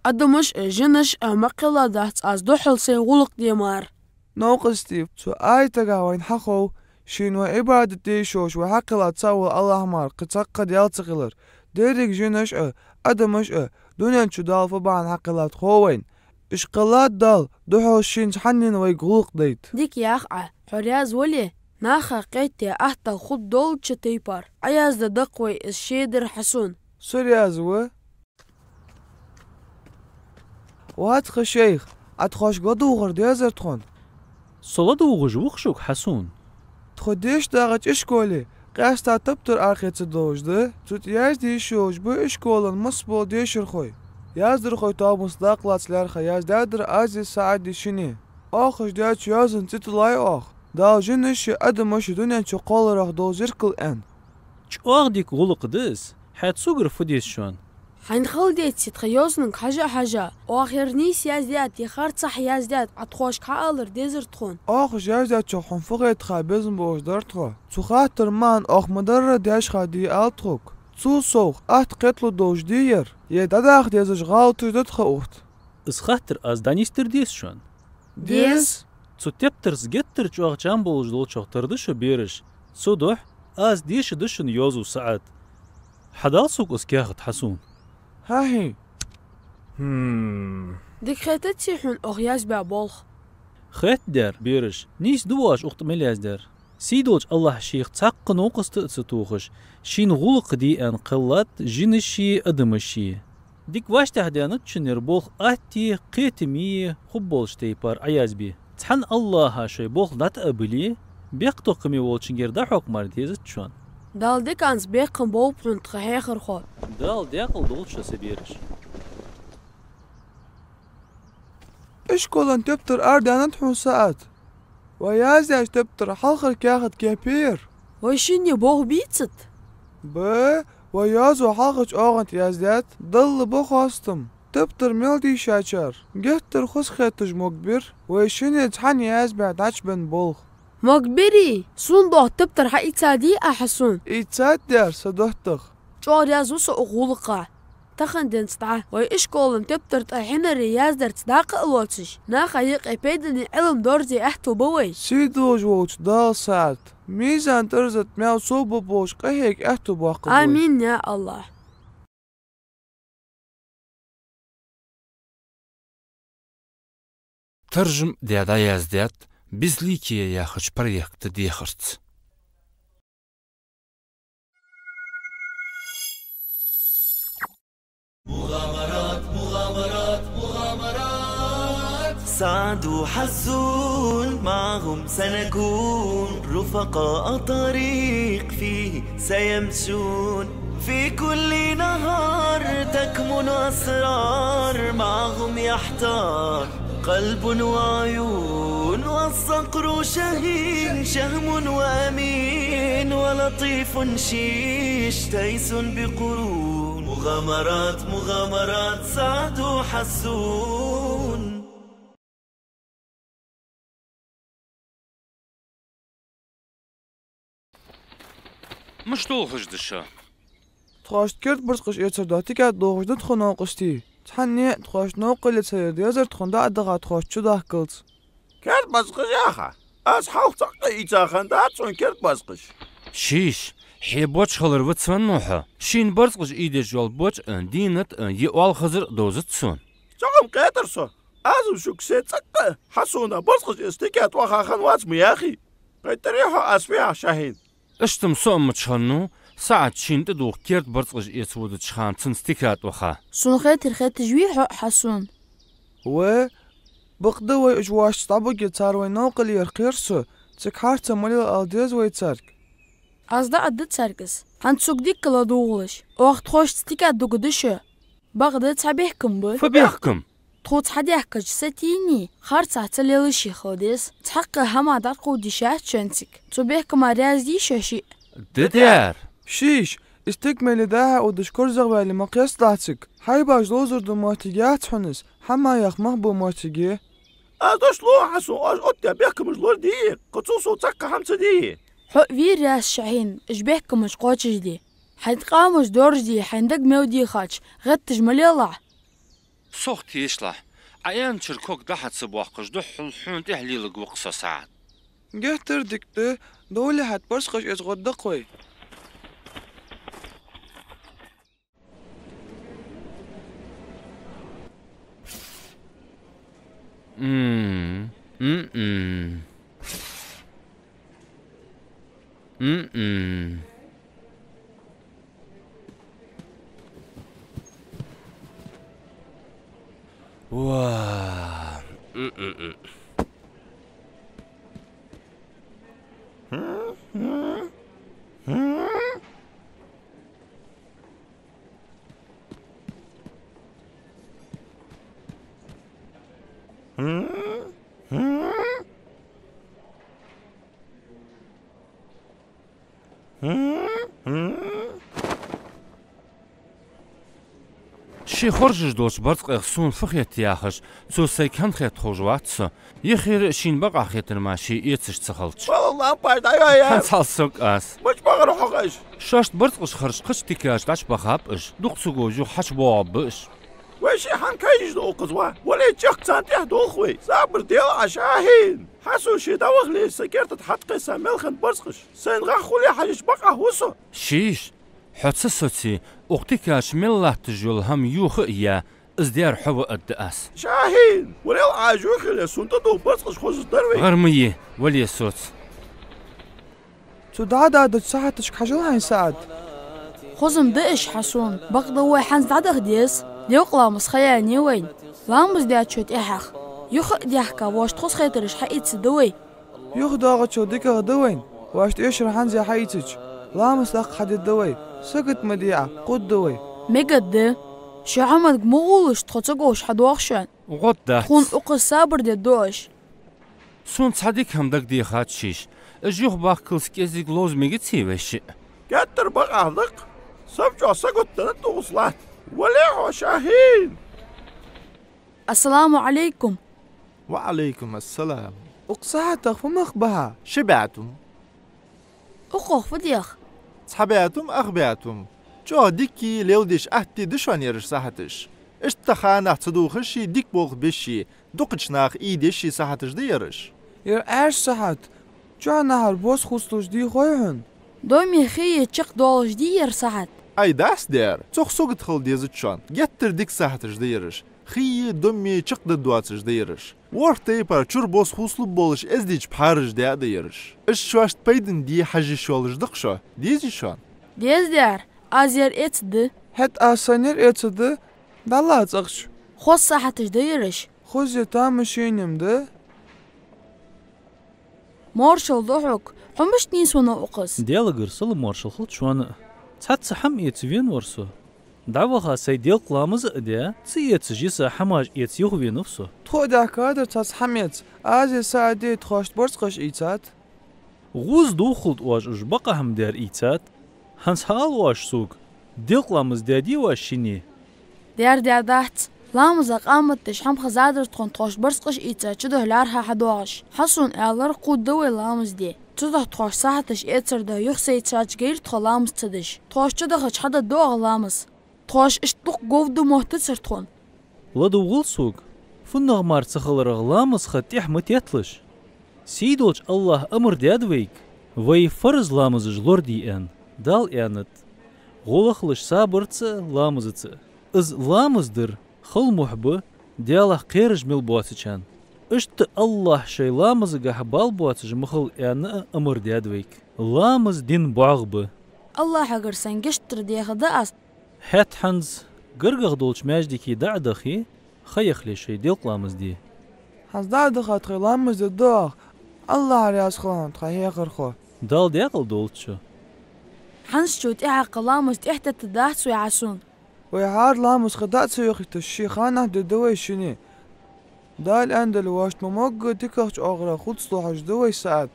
Адамаш а, жинаш а ма кхелладац аз духхьал сай гӀулакх де мара. Новкъостий, цу аятагахь вайна хьахов, шийна вай Ӏибадат де йиш йолаш вай хьакхелла цаӀ вола АллахӀ мара кхы цхьаккха Даьла ца хилар. Деррига жинаш а, адамаш а дунен чу Дала фу бахьан хьакхеллад хов вайна. Уж кхеллад Дала, духхьал шийна цхьаннена вайга гӀулакх дайта. Дика йоах Ӏа, хьо раьза вале, наха кхетаде аттагӀа хургдолча тайпара Ӏояздергда-кх вай из шедар, Хьасун. Со раьза ва. Вац-кх, шайх, Ӏа тхоашка ладувгӀар дезар тхона. Со ладувгӀаш ва-кх шуга, Хьасун. Тхо дешаш дагӀача ишколе къаьстта таптар арахеца долаш да. Цу тӀа язде йиш йолаш ба ишкола массабола дешархой. Яздархой тоабанца дакъа лаца лаьрхӀа яздаьдар Азис СаӀади шинне. Оаха даьча йоазонна цӀи тиллай оаха. Дала жинаши адамаши дунен чу кхолларах дола зеркал аьнна. ЧӀоагӀа дика гӀулакх да из. ХӀаьта согара фу деза шоана? Хьайна хала деций тха йоазонга хьажа а хьажа, оаха ер нийса яздаьд е харцахьа яздаьд Ӏа тхоашка хьаалар дезар тхона. Оаха яздаьчох хьона фу хетаха безам болаш дар тхо. Цу хаттара маӀан оаха ма дарра даьшха де ала тхога. Цул совгӀа, атта кхеталургдолаш дий ер, е дӀадаха дезаш гӀалаташ да тха укх тӀа? Из хаттар аз дӀанийсдар деза шоана? Деза. Цу тептарца геттара чӀоагӀа чам болаш долчох тара да шо, бераш. Цудухьа аз дешаргда шун йоазув, СаӀад. Хьадала сога из каьхат, Хьасун. ХӀаа-хьий. ХӀм. Дика хетаций хьона оаха язбаь болх? Хетадаьр, бераш. Нийса да оаш укх тӀа мел яздаьр? Сийдолча АллахӀа шийх цхьаккха новкъост а ца тохаш, шийна гӀулакх де аьнна кхеллад жинаши адамаши. Дика вӀаштӀехьадаьннад шун ер болх атти, кхетами хургболча тайпара Ӏоязбе. Цхьан АллахӀа шоай болх дӀатӀа а билле, бехктокхаме волчунгара дӀахьокха мара дезац шоана. Дала диканца бехкам болба хьона, тха хьехархо. Дала даькъала долда шо, са бераш. Ишколан тептар арадаьннад хьона, СаӀад. Вай яздаьча тептара хьалхара каьхат кепе яр. Вай шинне болх бийцад? Ба, вай йоазув хьалхарча оагӀонта яздаьд, Далла ба хоастам. Тептар мел дийшачар геттара хоза хеташ могабир вай шинне цхьана язбаь дӀачубенна болх. Могабирий? Сона доагӀа тептар хьаийцадий Ӏа, Хьасун? Ийцад дер, са доттагӀа. ЧӀоагӀа раьза ва со укх гӀулакха. Тахан денз дӀа вай ишколан тептар тӀа хьинар яздарца дакъа а лоацаш, наха юкъе пайдане Ӏилма дорзе аьттув ба вай. Сийдолаш волча Дала, СаӀад, мизан-тӀараза тӀа маьл совбаргболаш къахьега аьттув боаккхалба вай. Амин, я АллахӀ. Таржам даь дӀаяздаьд «Безликие» яхача проекта дехарца. سعد وحسون معهم سنكون رفقاء طريق فيه سيمشون. في كل نهار تكمن أسرار معهم يحتار قلب وعيون. والصقر شهين شهم وأمين ولطيف شيش تيس بقرون. مغامرات، مغامرات سعد وحسون. Мишта долхаш да шо? Тхоашта керда барзкъаш эцар дӀа тикад лохаш да тхо, новкъостий. Цхьанне а тхоашта новкъарле ца яр дезар тхона дӀа а даха тхоашта чудахкалца. Керда барзкъаш яха? Аз хьалха цӀаккха а ийца хиннадац сона керда барзкъаш. Шиш, хье боч хилар вицвеннав хьо? Шийна барзкъаш ийдеш йола боч а, дийнат а, е оалхазар а довзац сона. ЦӀаккха-м кхетар со. Аз-м шуга се цӀаккха а Хьасуна барзкъаш эца тика тӀа ваха хиннавац ма яхий. Кхетарий хьо аз фу яхар, Шахьин? Иштта-м со а мича хиннав, СаӀад шийна тӀадувха керда барзкъаш эца водача хана цунца тика тӀа ваха. Сона хетар хеташ вий хьо, Хьасун? Ва, бакъда вай уж воашца дӀабуге цар вай новкъарле яр кхер со, цига харцо ма лела ала деза вай царга. Аз дӀаадда царга из. ХӀанз цунга дикка ладувгӀалаш, оаха тхоашца тика дугда шо. Бакъда цхьа бехкам ба. Фу бехкам? Тхоца хьадаьхкача сатийна харцахьа ца лелаш хила деза. Цхьаккха хӀама дӀатӀакховдийша яц шоана цига. Цу бехкамах раьза дий шо шиъ? Даьра. Шиш, из тикмеле дӀа-хьа удаш корзагӀваьле ма кхесталахь цига. Хьайбаш ловзар ду моттиг яц хьона из, хӀама яха мах бу моттиг я. Аз дош лу, Хьасун, оаш оттадаь бехкамаш лораде, кхы цул совгӀа цхьаккха хӀама ца де. Хьо а вийр раьза, Шахьин, уж бехкамаш кхоачашде. Хьай къамаш доаржаде, хьайна дага мел дехача гӀетташ ма лелахь. Сох тешалахь, Ӏа аьнначура ког дӀа-хьа ца боаккхаш, духхьал хьона тӀехьа леларгва-кх со, СаӀад. Геттара дика да, довле хӀаьта барзкъаш эца гӀоргда-кх вай. М-м. М-м. М-м. Ва. М-м-м. Ше хоржаш долча барзкъех сона фу хет яхаш, цо сайга хӀана хет ховш вац со. Юххера а шийна бакъахьа хетар мара ше эцаш ца хилча. Вала лампаш дӀайоаяр. ХӀанз хьал саг аз. Мича бахар хьо хаш? Шоашта барзкъаш харжа кхыча тикаш дӀачубахаб уж. Дукха ца говш юха хьачубоагӀаргба уж. Вай ше хӀана кхайкаш да укхаза ва? Вале, чехка царна тӀехьа долх вай. Сабар де Ӏа, Шахьин. Хьасун ше дӀавахале са керта тӀа хьатӀакхесса мел хинна барзкъаш сайна гӀахь хуле хьажача бакъахьа ва со. Шиш, хьо ца соце, укх тикаша мел латташ йола хӀама юха а яь, из дер хьо ва аргда аз. Шахьин, вале Ӏа, уж юхале сона тӀадувха барзкъаш хозаш дар вай. ГӀар ма е, вале соца. ДӀадахача сахьаташка хьажал хьайна, СаӀад. Хоза-м да уж, Хьасун, бакъда вай хӀанз дӀадаха деза. Делкъа ламаз ха яьннай вайна. Ламаз даьчул тӀехьагӀа юха а даьхка, воашта хоза хетараш хьаийцаргда вай. ЮхадоагӀачул дикагӀа да вайна, воашта эшар хӀанз а хьаийцача, ламаз тӀаккха хьадергда вай, сагота ма дий Ӏа, кхувргда вай. Мегаргда. Шо Хьамадга ма гӀолаш, тхо ца говш хьадоагӀа шоана. ГӀод дац. Тхона укхаза сабар дергда оаш. Сона цхьа дика хӀама дагадехад шоаш. Уж юхабахкалца кӀезига ловза мегаций вай шиъ? Геттара бакъахьа да-кх. Сабчо сагота деннад укхаза латта. Вале хьо, Шахин! Ассаламу Ӏалайкум. Ва Ӏалайкум ассалам. Укх сахьатах фу мах ба хьа? Ши бӀаь тума. Укхох фу дех? Цхьа бӀаь тума, ах бӀаь тума. ЧӀоагӀа дикка леладеш атта да шоана ераш сахьаташ. Иштта ханахь ца дувхаш, дика болх беш, дукхача наха ийдеш сахьаташ да ераш. Ер Ӏаьржа сахьат. Чухьнахьара бос хувцалуш дий хой хьона? Домми хии чакхдоалаш дий ер сахьат? Ай, дац дера, цох сагота хила дезац шоана. Геттара дика сахьаташ да ераш. Хии, домми чакхдаргдоацаш да ераш. ВорхӀ тайпара чура бос хувцалургболаш эздийча пхьараш да а да ераш. Уж шоашта пайдана дий хьажа йиш йолаш да-кх шо. Дезий шоана? Деза дера, аз ер эцаргда. ХӀаьта аз сайна ер эцаргда, дӀалаца ахча. Хоза сахьаташ да ераш. Хоза я, тамашийна-м да. Маршал да хьога. Хьо мишта нийсвеннав укхаза? Даьлагара салам-маршал хилда шоана. Цхьацца хӀама эца венавар со. ДӀаваха сай делкъа ламаз а даь, ца эцаш йиса хӀамаш эца юхавенав со. Тхо а даьхкадар цхьацца хӀама эца. Аз а, СаӀад а тхоашта барзкъаш ийцад. ГӀоза дувхалда оаш уж, бакъахьа хӀама даьр ийцад. ХӀанз хьаала оаш сога, делкъа ламаз даьдий оаш шинне? Даьр даьдац. Ламаза къамат деш хӀама хезадар тхона, тхоашта барзкъаш ийца чудухьа лаьрхӀа хьадоагӀаш. Хьасун аьлар, кхувргда вай ламаз де. Цудухьа тхоашта сахьаташ эцаргда, юхасайцача гайра тхо ламаз ца деш. Тхоаш чудахача хьадергда оаха ламаз. Тхоаш иштта дукха говргда моттацар тхона. ЛадувгӀал сога, фуннагӀа мара ца хиларах ламаз ха тӀехьа ма тетталаш. Сийдолча АллахӀа амар даьд вайга, вай фарз ламазаш лорадийя аьнна. Дала аьннад: гӀо лахалаш сабарца а, ламазаца а. Из ламаз дар хала мухь ба Даьлах кхераш мел боацачарна. Иштта АллахӀа шоай ламазагахьа бала боацаш ма хила аьнна а амар даьд вайга. Ламаз дина бӀоагӀа ба. АллахӀагара сайна гешт дар дехаргда аз. ХӀаьта хӀанз гаргагӀа долча маьждиге дӀа а дахе, ха яхале шоай делкъа ламаз де. ХӀанз дӀа а даха тхоай ламаз дергда оаха. АллахӀ раьза хилва хьона, тха хьехархо. Дала даькъала долда шо. ХӀанзчул тӀехьагӀа ламаз тӀехьатеттаргдац вай, Хьасун. Вай хӀара ламаз ха дӀа а ца йохийташ, ший ханахь дергда вай шинне. Дала аьннадале, воашта ма могга дикагӀча оагӀорахьа хувцалу хьожаргда вай, СаӀад.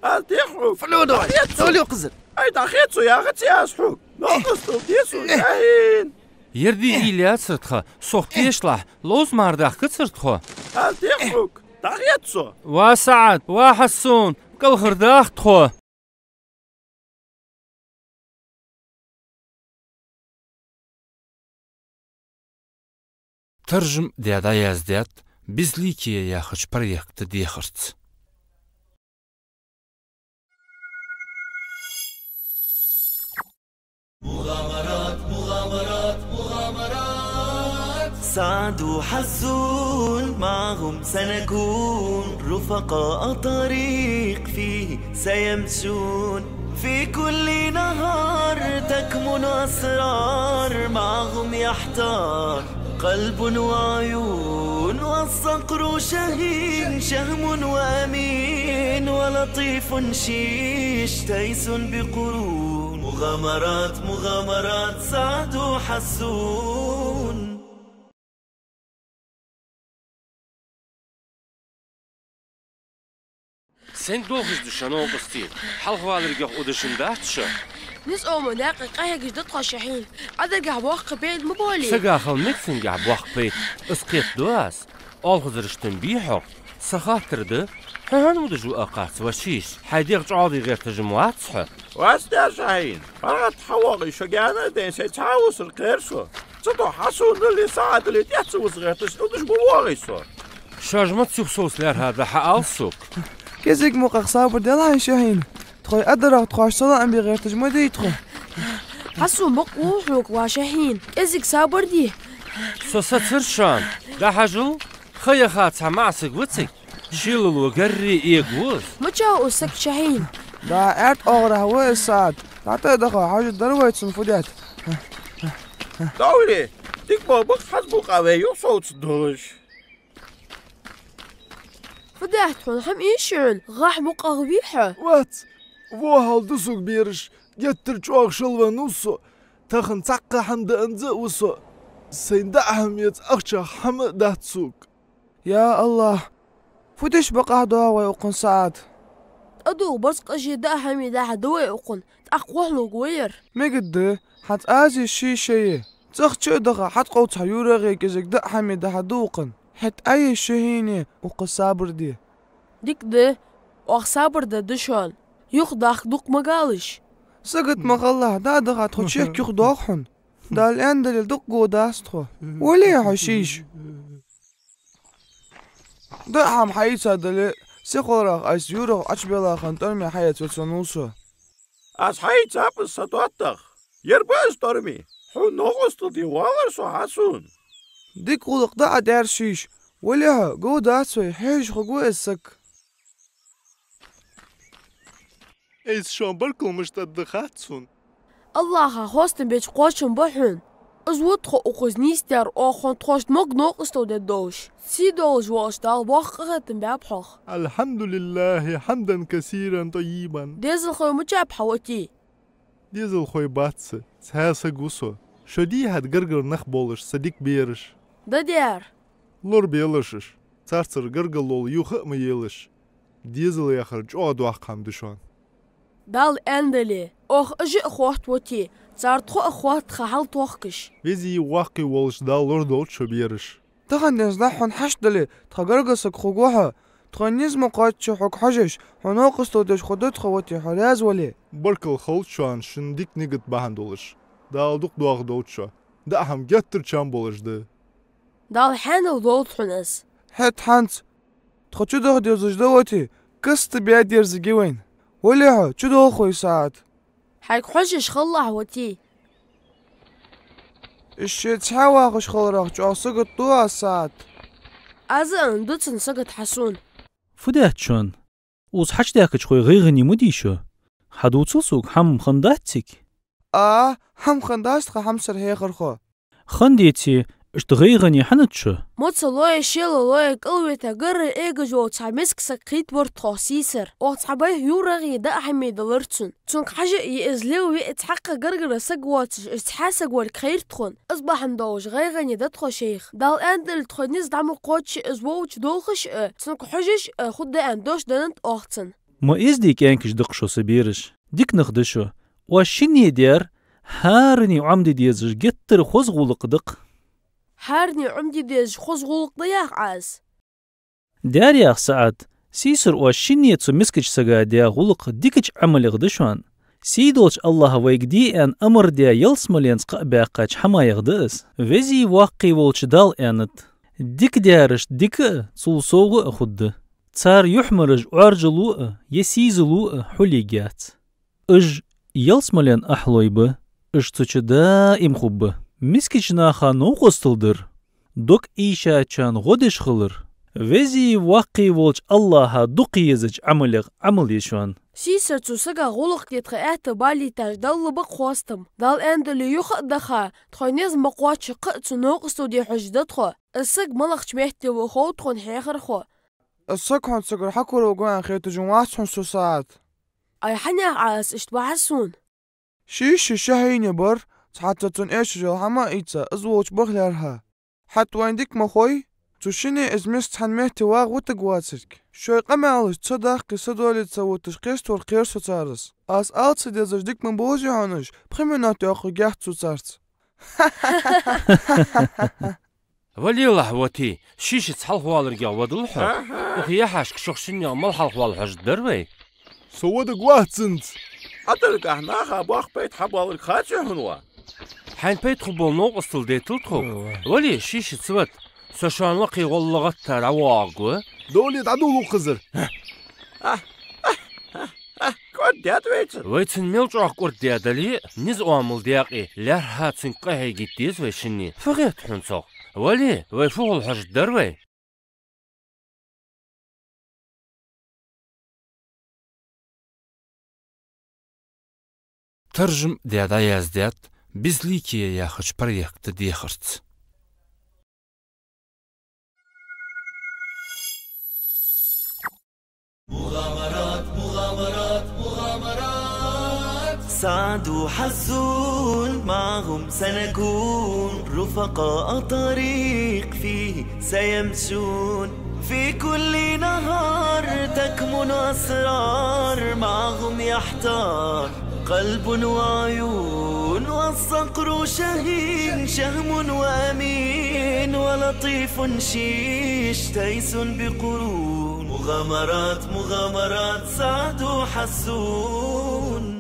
Аз дехьа хьога. Фу лу ду? ДӀахецо. Фу лу, кхызар? Ай, дӀахецо, яхаций аз хьога? Новкъостал де сона, Шахин. Ер дий ийла яцар тха, сох тешалахь, ловза мара дахкацар тхо. Аз дехьа хьога, дӀахецо. Ва СаӀад, ва Хьасун, кӀалхардаха тхо. Таржам даь дӀаяздаьд «Безликие» яхача проекта дехарца. سعد وحسون معهم سنكون رفقاء طريق فيه سيمشون. في كل نهار تكمن أسرار معهم يحتار قلب وعيون. والصقر شهين شهم وأمين ولطيف شيش تيس بقرون. مغامرات، مغامرات سعد وحسون. Сенга дохаш да шо, новкъостий? Хьалхаваларгахьа удашам дац шо? Низ ома даькъе къахьегаш да тхо, Шахин. Ӏа дагахьа боккха пайда ма болий. Сагахьа хила мег цунгахьа боккха пайда. Из кхетаду аз. Оалхазараш тӀом бий хьох? Са хаттар да, хьо хӀана удаш ва акхарца, ва шиш? Хьай дегӀ чӀоагӀде гӀерташ-м вац хьо. Вац дера, Шахин. ПаргӀата хьавоагӀе шо гаьна а дайна, сай цхьа а вусар кхер со. Цудухьа Хьасунал а, СаӀадал а тӀехьа ца вуса гӀерташ, удаш ма воагӀий со. Шоаш маца юхасовца лаьрхӀа да, хьаала сога. КӀезига мукъагӀа сабар дел хьайна, Шахин. Тхоай адарах тхоашта салам бе гӀерташ ма дий тхо. Хьасун, бакъ вола хьога, ва Шахин. КӀезига сабар де. Со сацар шоана. ДӀахьажал, ха яха цхьа маӀа саг ва цига. Шелало гарри эгаву из. Мича ва из саг чахьийна? Да, аьрда оагӀорахьа ва из, СаӀад. ДӀатӀа а даха, хьожаргдар вай цунна фу даьд. Довле, дика ма бакъ хьаза букъа вай юхасовца долаш. Фу даьд хьона, хӀама ийший хьона, гӀахь мукъагӀа вий хьо? Вац, во хьал да сога, бераш, геттара чӀоагӀа шелвенна ва со, тахан цхьаккха хӀама даанза а ва со. Сайна даа хӀама эца ахчах хӀама а дац сога. Я АллахӀ! Фу деш бакъахьа доагӀа вай укхун, СаӀад? ТӀадувла барзкъаше даа хӀама дӀахьа да вай укхун, тӀаккха вахлуг вай ер. Мегаргда, хӀанз аз а ший-ший я. ЦӀагӀа чу а даха, хьатӀакховда цхьа юрагӀе кӀезига даа хӀама дӀахьа да укхун. ХӀаьта Ӏа а ший хӀинеи укхаза сабар де. Дика да, оаха сабар дергда шоана. Юхадахка дукха ма галаш. Сагота ма хилалахь, даа даха тхо чехка юхадоагӀа хьона. Дала аьннадале дукха гӀо дац тхо. Вале хьо шийша. Даа хӀама хьаийца дале, сихаларах айса юрагӀа Ӏочубелла хинна тӀорме хьаэца вецвенна ва со. Аз хьаийцаб из са доттагӀа. Ер ба из тӀорме. Хьона новкъостал де валар со, Хьасун. Дика гӀулакх даа Ӏа даьр шийша. Вале хьо, гӀо дац вай, хьежаш хургва из саг. Айса шоана баркал мишта аргда хац сона. АллахӀа хоастам беча кхоачам ба хьона. Из ва тхо укхаза нийсдаьр, оаха хьона тхоашта могга новкъостал дергдолаш. Сий долаш волча Дала боккха къахетам баьб хьох. الحمد لله حمدا كثيرا طيبا. Дезалхой мичаб хьа, воти? Дезалхой бац са, цхьа саг ва со. Шо дийхьад гаргара нах болаш са дика бераш. Да дера. Лорабелаш уж, царцара гаргало юха а ма елаш. Дезал яхар чӀоагӀа доккха хӀама да шоана. Дала аьннадале, оаха уж а хотт, воти, цар тхо а хотт, тха хьал тохкаш. Везеи воккхеи волча Дала лорадолда шо, бераш. Тахан денз дӀахьо хьона хьашт дале, тха гаргара саг хургва хьо. Тхоай низ ма кхоачча хьога хьожаш, хьона новкъостал деш хургда тхо, воти, хьо раьза вале. Баркал хилда шоана шун дика нигат бахьан долаш. Дала дукха доахадолда шо. Даа хӀама геттара чам болаш да. Дала хьаьнал долда хьона из. ХӀаьта хӀанз тхо чудоха дезаш да, воти, каста баь дерзаргья вайна. Вале хьо, чудоалахь вай, СаӀад. Хьайга хьожаш хилалахь, воти. Из ше цхьаь вахаш хиларах чӀоагӀа сагота ду аз, СаӀад. Аз а ана да цунна сагота, Хьасун. Фу даьд шоана? Укхаза хьачудаьхкача хой гӀайгӀане ма дий шо. Хьадувцал сога, хӀама хиннадац цига? А, хӀама хиннадац, тха хьамсара хьехархо. Хинна деце, иштта гӀайгӀане хӀана да шо? Моцалои шелалои кӀалвита гаргара эгаш вола цхьа миска саг кхийттабар тхох сийсара. Оаха цхьа байха юрагӀеи даа хӀамеи далар цунна. Цунга хьажа а из лелаве а, цхьаккха гаргара саг воацаш, из цхьа саг валга хайра тхона. Из бахьан долаш гӀайгӀане да тхо шоайх. Дала аьннадале, тхоай низ дӀа ма кхоачча, из вовча долхаш а, цунга хьожаш а хургда аьнна дош деннад оаха цунна. Ма эздий кӀаьнкаш да-кх шо, са бераш. Дика нах да шо. Оаш шинне даьр хӀаране Ӏомаде дезаш геттара хоза гӀулакх да-кх. ХӀаране Ӏомаде дезаш хоза гӀулакх да, йоах Ӏа из? Даьр, йоах СаӀад, сийсара оаш шинне цу мискача сага даь гӀулакх дикача Ӏамалех да шоана. Сийдолча АллахӀа вайга де аьнна амар даь ялсмаленца кхаъ баьккхача хӀамаех да из. Везеи воккхеи волча Дала аьннад: дика даьрашта дика а, цул совгӀа а хургда. Цар юхьмараш Ӏоаржало а, е сийзало а хьулъергьяц. Уж ялсмален ахьлой ба, уж цу чу даим хургба. Мискача наха новкъостал дар, дог эшачарна гӀо деш хилар, везеи воккхеи волча АллахӀа дукха езача Ӏамалех Ӏамал я шоана. Сийсара цу сага гӀулакх де тха аьттув балийташ Далла ба-кх хоастам. Дала аьннадале, юха а даха, тхоай низ ма кхоачча, кхы а цунна новкъостал де хьожаш да тхо. Из саг малагӀча метте ва хов тхона хьехархо. Из саг хьона сагара хьакораваргва аьнна хеташ вац хьона со, СаӀад. Ай, хьанах Ӏа из иштта бахьа сона? Шийша ший хьийне бар, цхьацца цунна эшаш йола хӀама а ийца, из волча баха лаьрхӀа. ХӀаьта вайна дика ма хой, цу шинне из миска цхьан метте вагӀа вутаргвацарг. Шоай къамаьлаш ца даккхе, са доале ца вуташ кхеставар кхер со царца. Аз ала ца дезаш дика ма бовзий хьона уж, пхи минот йоаккхаргьяц цо царца. Валелахь, воти, шийшаца хьалхаваларгахьа вадал хьо. Аха. Укх яхьашка шох шиннех мала хьалхавала хьожаргдар вай? Со вадаргвац цунца. Ӏадаргахьа наха боккха пайда хьабоаларг хаций хьона, ва? Хьайна пайда хургбола новкъостал дайтал тхога. Ва. Вале, шийшаца вада. Со шоана лакхе гӀолла гӀатта дӀавоагӀаргва. Довле, дӀадувла укхазара. А, кӀордадаьд вай цунна. Вай цунна мел чӀоагӀа кӀордадаьдале а, низ оамал даькъе, лаьрххӀа цунга къахьегийта деза вай шинне. Фу хет хьона цох? Вале, вай фу хул хьожаргдар вай? Таржам даь дӀаяздаьд «Безликие» яхача проекта дехарца. سعد وحسون معهم سنكون رفقاء طريق فيه سيمشون في كل نهار تكمن أسرار معهم يحتار قلب وعيون والصقر شهين شهم وأمين ولطيف شيش تيس بقرون مغامرات مغامرات سعد وحسون.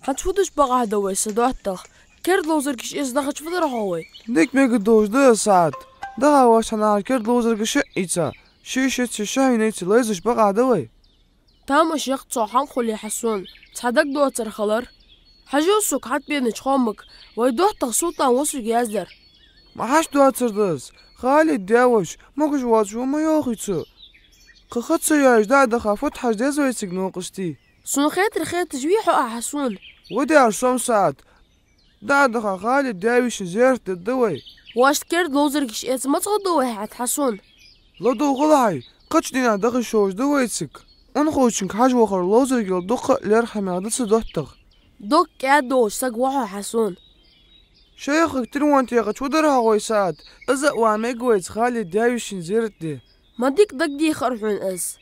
Хьа фу деш бакъахьа да вай, са доттагӀа? Керда ловзаргаш эца дахача фу дар хьогӀ вай? Дика мегаргдолаш да, СаӀад. Даха вай хьанахьара керда ловзаргаш а ийца, ши шица ши хьайнайца лайзаш бакъахьа да вай. Тамаш яккха цо хӀама хуле, Хьасун, цхьа дагадоацар хилар. Хьажал сога хьатӀабенача хоамага, вай доттагӀа Султан ва сога яздаьр. Ма хьашт доацар да из. Халида даь-воша могаш воацаш ва ма йоахий цо. Кхы ха ца йоаеш дӀа а даха, фуд хьажа деза вай цига новкъостий? Сона хетар хеташ вий хьо, Хьасун? Ва дера сом, СаӀад. ДӀа а даха, Халида даь-вешийна зерат дергда вай. Воашта керда ловзаргаш эца ма цӀагӀа ду вай хьа, Хьасун? ЛадувгӀалахьий, кхыча дийнахьа даха йиш йолаш да вай цига. Унахочунга хьажа вахар ловзаргал дукха а лерхӀамех да, са доттагӀа. Дог кӀаьда долаш саг ва хьо, Хьасун. Шайхага телефон техача фу дар хьогӀ вай, СаӀад? Из а ва мег вайца Халида даь-вешийна зерат де. Ма дика дагадехар хьона из.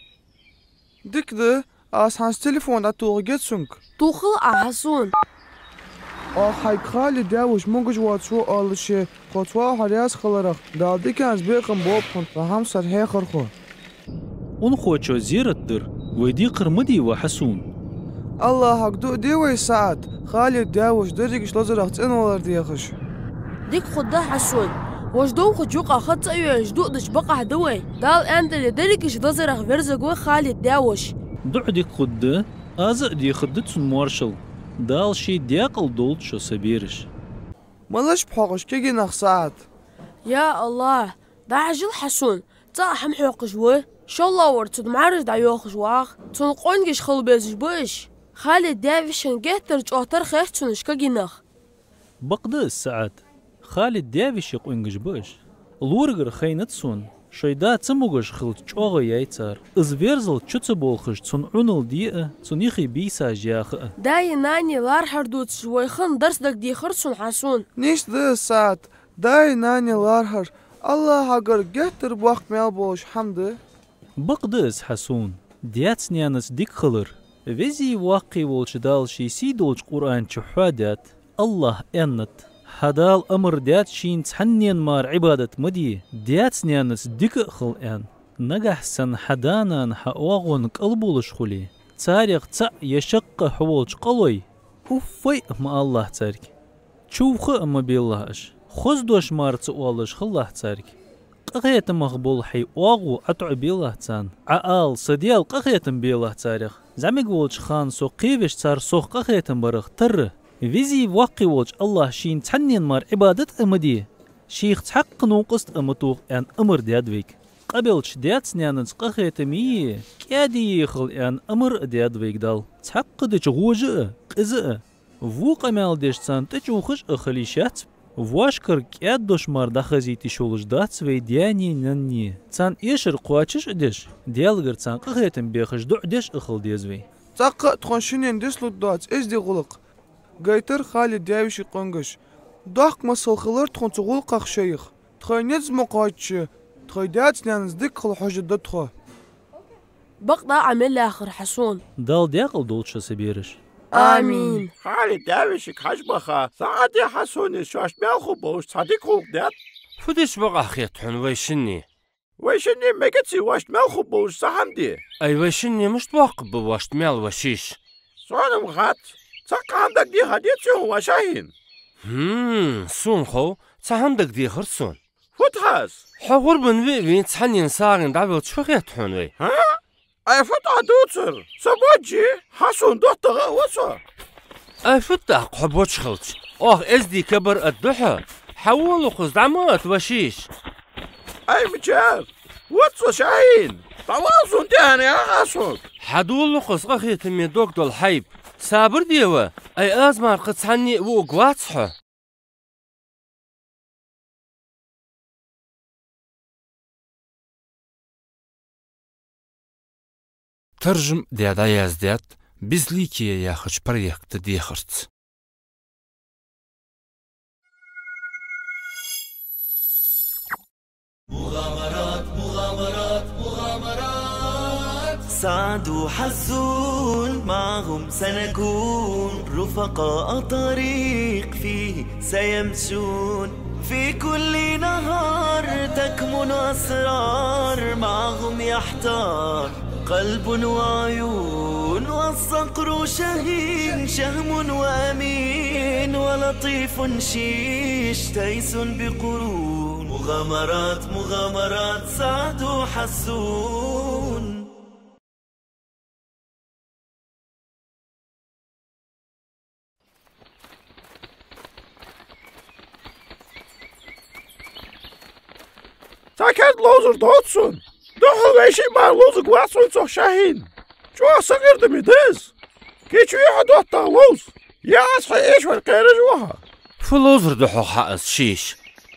Дика да, аз хӀанз телефон дӀатохаргья цунга. Тохал а, Хьасун. Оаха хьайга Халида даь-воша могаш воацаш ва оалаше, тхоца ваха хьо раьза хиларах, Дала диканца бекхам болба хьона, тха хьамсара хьехархо. Унахочоа зерат дар вай декхар ма дий ва, Хьасун? АллахӀага дуӀа де вай, СаӀад, Халида даь-воша дерригаш лазарах цӀенвалар дехаш. Дика хургда, Хьасун. Воаш довхача юкъа ха ца а йоаеш, дуӀа дича бакъахьа да вай. Дала аьннадале, дерригаш лазарах верзаргва Халида даь-воша. ДуӀа дика хургда, аз а дехаргда цунна моаршал. Дала ший даькъала долда шо, са бераш. Малаш ба хьокхаш кагий нах, СаӀад? Я АллахӀ, дӀахьажал, Хьасун, цӀа а хӀама хьокхаш ва. ШоллагӀвар цун мӀараш дӀайохаш ва-кх. Цун къонгаш хила безаш ба уж. Халида даь-вешийна геттара чӀоагӀа тара хет цунна уж кагий нах. Бакъда из, СаӀад. Халида даь-веший къонгаш ба уж. Лорагара хайнад сона, шоай да ца могаш хилча чӀоагӀа яьй цар. Из верзалца чу ца болхаш, цун Ӏунал де а, цун юхе бийсаш яха а. Даи нанеи лархӀар дувцаш вай хинна дарс дагадехар сона, Хьасун. Нийса да из, СаӀад. Даи нанеи лархӀар АллахӀагара геттара боккха маьл болаш хӀама да. Бакъда из, Хьасун, даьца-наьнаца дика хилар. Везеи воккхеи волча Дала ший сий долча Къуръан чу хьоадаьд, АллахӀа аьннад: хьа Дала амар даьд шийна цхьаннена мара Ӏибадат ма де, даьца-наьнаца дика а хила, аьнна. Нагахьа санна хьа да-нана хьа оагӀон кӀал болаш хуле, царех цаӀ е шаккха хьо волча къалой, уффай а ма алалахь царга. Чувха а ма белалахь уж. Хоза дош мара ца оалаш хилалахь царга. Къахетамах бола хьай оагӀув ӀотӀабелалахь царна. Ӏа ала: са Даьла, къахетам белалахь царех. ЗӀамига волча хана со кхевеш, цар сох къахетам барах тарра. Везеи воккхеи волча АллахӀа шийна цхьаннена мара Ӏибадат а ма де, шийх цхьаккха новкъост а ма тоха, аьнна, амар даьд вайга. Къабелча даьца-наьнаца къахетаме, кӀаьдае хила, аьнна, амар а даьд вайга Дала. Цхьаккха дича гӀожа а, къиза а. Во къамаьл деш, царна тӀачӀоагӀаш а хила йиш яц. Воашкара кӀаьда дош мара дӀахазийта йиш йолаш дац вай даьнеи наннеи. Царна эшар кхоачаш а деш, Даьлагара царна къахетам бехаш дуӀа деш а хила деза вай. ЦӀаккха а тхона шиннена дицлургдоаца эздий гӀулакх гайтар Халида даь-веший къонгаш. Доккха масал хилар тхона цу гӀулакхах, шайх. Тхоай низ ма кхоачча, тхоай даьца-наьнаца дика хила хьожаргда тхо. Бакъда Ӏа мел яхар, Хьасун. Дала даькъала долда шо, са бераш. Амин. Халида даь-вешийга хьажа баха, СаӀади Хьасуни шоашта маьл хургболаш цхьа дика гӀулакх даьд. Фу дича бакъахьа хет хьона вай шинне? Вай шинне мегаций воашта маьл хургболаш цхьа хӀама де? Ай, вай шинне мишта боаккхаргба воашта маьл, ва шиш? Сона-м хац. Цхьаккха хӀама дагадехар деций хьона, ва Шахьин? ХӀм, сона хов, цхьа хӀама дагадехар сона. Фуд хьа из? Хьо гӀурбана ве а вена, цхьаннена сагӀийна дӀавелча фу хет хьона вай? ХӀа? Ай, фуд Ӏа дувцар? Са божи, Хьасун доттагӀа а ва со. Ай, фуд тӀаккха хьо боча хилча? Оаха эздий кабар а ду хьо. Хьавола укхаза, дӀа ма отта, ва шиш. Ай, мичара? Вац со, Шахьин! ДӀавала сона тӀехьа, яхаш сога! Хьадола-кх из къахетаме дог дола хьайба. Сабар де, ва, ай, аз мара кхы цхьанне а вугаргвац хьо. Таржам даь дӀаяздаьд «Безликие» яхача проекта дехарца. سعد وحسون معهم سنكون رفقاء طريق فيه سيمشون في كل نهار تكمن أسرار معهم يحتار قلب وعيون والصقر شهين شهم وأمين ولطيف شيش تيس بقرون مغامرات مغامرات سعد وحسون. Цхьа керда ловзар доацаш сона. Духхьал вай шиъ мара ловзаргвац хьона цох, Шахьин. ЧӀоагӀа сакъердаме да из. Кийчо хьо доттагӀа ловза. Е Ӏа хьаэшвар кхераш ва хьо. Фу ловзар да хьох хьа из, шиш?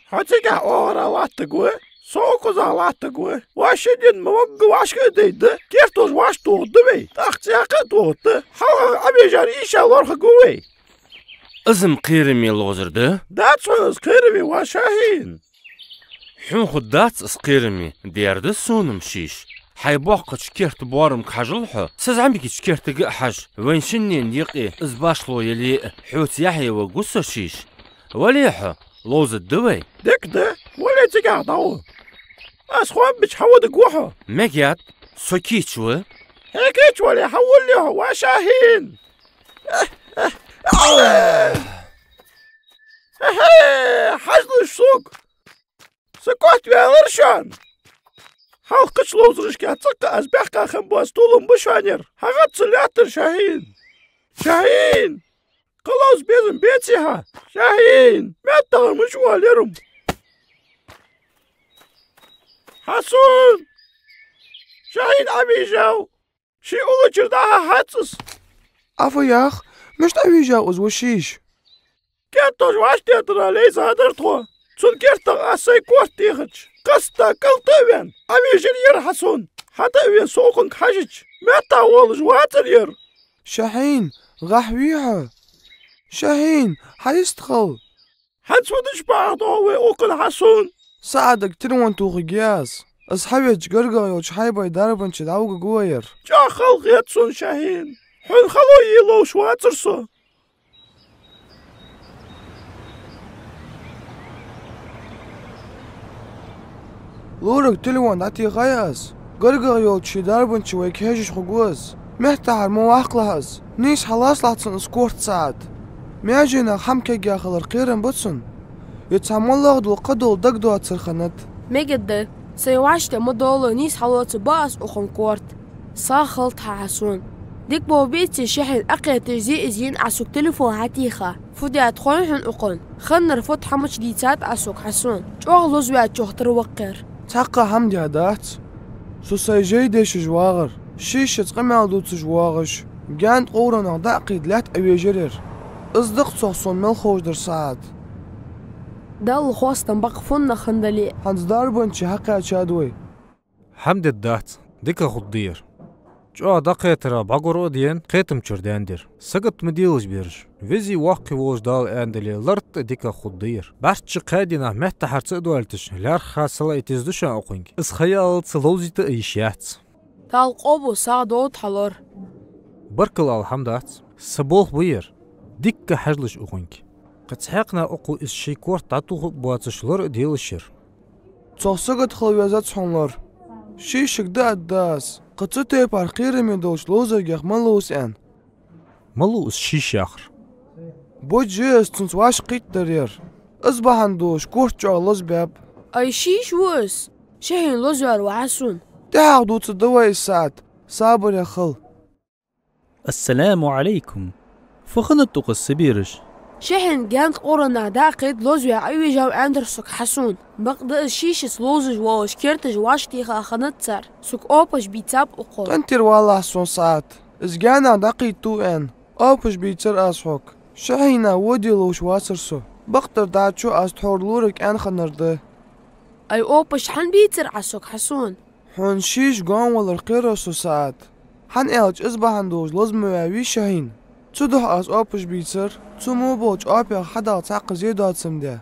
Хьо цигахь оагӀорахьа латтаргва, со укхазахьа латтаргва. Вай ши дийнахьа ма вагга вӀашка а дайда, кертолаш вӀашагӀтохаргда вай, тӀаккха цӀи кхы а тохаргда. ХьалхагӀа Ӏовежар ийша лоархӀаргва вай. Из-м кхераме ловзар да? Дац хьона из кхераме, ва Шахьин. Хьона хургдац из кхераме, дера да сона-м, шиш. Хьай боккхача керта боарамга хьажал хьо, са зӀамигача кертага а хьажа, вайна шиннена юкъе из башхало яле а, хьоца яхье варгва со, шиш. Вале хьо, ловзаргда вай. Дика да, вале цигахь дӀагӀо. Аз хоам бича хьавоаргва хьо. Мегаргдац, со кийча ва. Хьо кийча вале, хьавоалале хьо, ва Шахьин. Эхе, хьажалаш сога! Са котваьлар шоана! Хьалха кхыча ловзарашкахь цӀаккха аз баьккха хинна боаца толам ба шоана ер. ХьагӀатта ца лаьттар, Шахьин! Шахьин! Кхы ловза безам беций хьа? Шахьин! МеттагӀа мича воаллар ер-м? Хьасун! Шахьин Ӏовежав! Ший уллачура дӀахьа хьац из. Ӏа фу йоах, мишта Ӏовежав из, ва шиш? Кертолаш вӀаштӀехьдарах лейзадар тхо. Цун кертах аз сай корта техача, кхасса кӀалтӀа а ваьнна, Ӏовежар ер Хьасун. ХьатӀа а вена, со укхунга хьежача, меттахвоалаш вацар ер. Шахьин, гӀахьвий хьо? Шахьин, хьайистхила. ХӀанз фу дича бахьа догӀа вай укхунна, Хьасун? СаӀадага телефон тохаргья аз. Из хьавеча, гаргагӀа йолча хьайбай дарбанче дӀавугаргва вай ер. ЧӀоагӀа хала хет сона, Шахьин. Хьона хало е ловш вацар со. Лорага телефон дӀатехай аз. ГаргагӀа йолча ший дарбанче вайга хьежаш хургва из. Меттахьара ма ваккхалахь из. Нийса хьалацалахь цунна из корта, СаӀад. Маьженах хӀама кегъяь хилар кхерам ба цунна. Е цхьа моллагӀа дола кхыдола дагадоацар хиннад. Мегаргда, сай вӀаштӀехьа ма доаллий, нийса хьалоацаргба аз укхун корта. СагӀа хилда хьа, Хьасун. Дика болх беце, Шахьин, Ӏокхеташ зе из йина Ӏа сога телефон хьатеха. Фу даьд хой хьона укхунна? Хиннар фуд хӀамаш дийцад Ӏа сога, Хьасун. ЧӀоагӀа лозаваьчох тара ваккхар. Цхьаккха хӀама даьдац. Со сай жай дешаш вагӀар. Шишаца къамаьл дувцаш воагӀаш, гаьна ткъовранах дӀа а кхийда лаьтта Ӏовежар ер. Из да-кх цох сона мел ховш дар, СаӀад. Далла хоастам ба-кх, фуннагӀа хинна дале а. ХӀанз дарбанче хьакхаьчад вай. ХӀама дергдац, дика хургда ер. ЧӀоагӀа дӀакхетарах бӀагур а даьнна, кхетамчура даьннадар. Сагот ма делаш, бераш. Везеи воккхеи волча Дала аьннадале, лартӀа дика хургда ер. БӀарчча кхаь дийнахьа меттахьара ца а доалийташ, лаьрххӀа салаайта еза да шоана укхунга. Из ха яллалца ловзийта а йиш яц. Дала къоабал, сагӀа долда хьа лор. Баркал ала хӀама дац. Са болх ба ер. Дикка хьажалаш укхунга. Кхы цхьаькханахьа укхо из ший корта дӀатоха а боацаш лора а делаш ер. Цох сагот хила везац хьона лор. Шишага дӀааргда аз, кхы цу тайпара кхераме долча ловзаргех ма ловза аьнна. Малув из шиш яхар? Божжи из цунца вӀашагӀкхийтта дар ер. Из бахьан долаш корта чӀоагӀа лозабаьб. Ай, шиш ва из. Шахьин лозаваьр ва Хьасун. ТӀехьагӀа дувцаргда вай из, СаӀад. Сабарех хила. السلام عليكم. Фу хиннад укхаза, са бераш? Шахьин гаьна Къуръана дакъа кхийтта лозаве Ӏовижав аьннадар сога Хьасона. Бакъда из шийшаца ловзаш волаш керташ вӀашагӀтеха хиннад цар. Сога оапаш бийцаб укхо. КъинтӀера валахь сона, СаӀад. Из гаьна дӀакхийттав аьнна, оапаш бийцар аз хьога. Шахьина воде ловш вацар со. Бакъдар дӀачу аз тхьовра лорага аьнна хиннар да. Ай, оапаш хӀана бийцар Ӏа сога, Хьасон? Хьона шийша гоама валар кхерав со, СаӀад. ХӀана аьлча из бахьан долаш лоза ма ваьвий Шахьин. Цудухьа аз оапаш бийцар, цу мо болча оапех хьадала цхьаккха зе доацам де.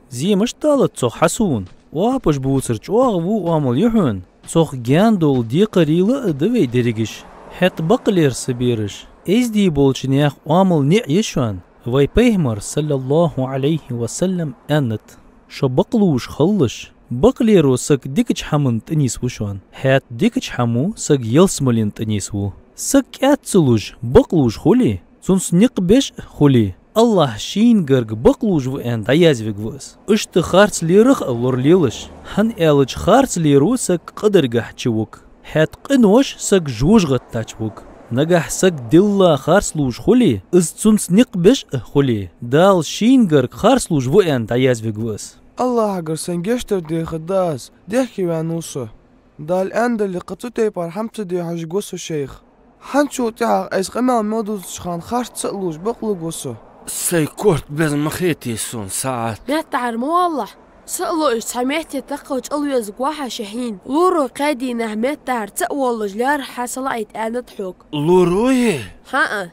Зе мишта далац цох, Хьасон? Оапаш бувцар чӀоагӀа во оамал я хьона. Цох гаьна дола декхарийла а да вай дерригаш. ХӀаьта бакълера са бераш, эздий болча наьха оамал ниӀ я шоана. Вай Пайхамара, саллаллахӀу Ӏалайхи ва саллам, аьннад: «Шо бакълувш хилалаш». Бакълеро саг дикача хӀаманна тӀанийсву шоана, хӀаьта дикача хӀамо саг ялсмален тӀанийсву. Саг кӀаьд ца луш, бакълувш хуле, цунца никъ беш а хуле, АллахӀ шийна гарга бакълувш ва аьнна дӀаязвергва из. Иштта харцлерах а лоралелаш, хӀана аьлча харцлеро саг къа даргахьа чувуг, хӀаьта къинош саг жожагӀатта чувуг. Нагахь саг дилла харцлувш хуле, из цунца никъ беш а хуле, Дала шийна гарга харцлувш ва аьнна дӀаязвергва из. АллахӀагара сайна гешт дар дехаргда аз, дехкеваьннав со. Дала аьннадале, кхы цу тайпара хӀама ца де хьожаргва со, шайх. ХӀанзчул тӀехьагӀа айса къамаьл мел дувцача хана харц ца а лувш бакълувргва со. Сай корта безам ма хете сона, СаӀад. Меттахьара ма валалахь. Са а луш, цхьа метте таккхал чӀалвезаргва хьо, Шахьин. Лоро кхаь дийнахьа меттахьара ца а воалаш лаьрхӀа хьа салаӀийта аьннад хьога. Лоро е? ХӀаа.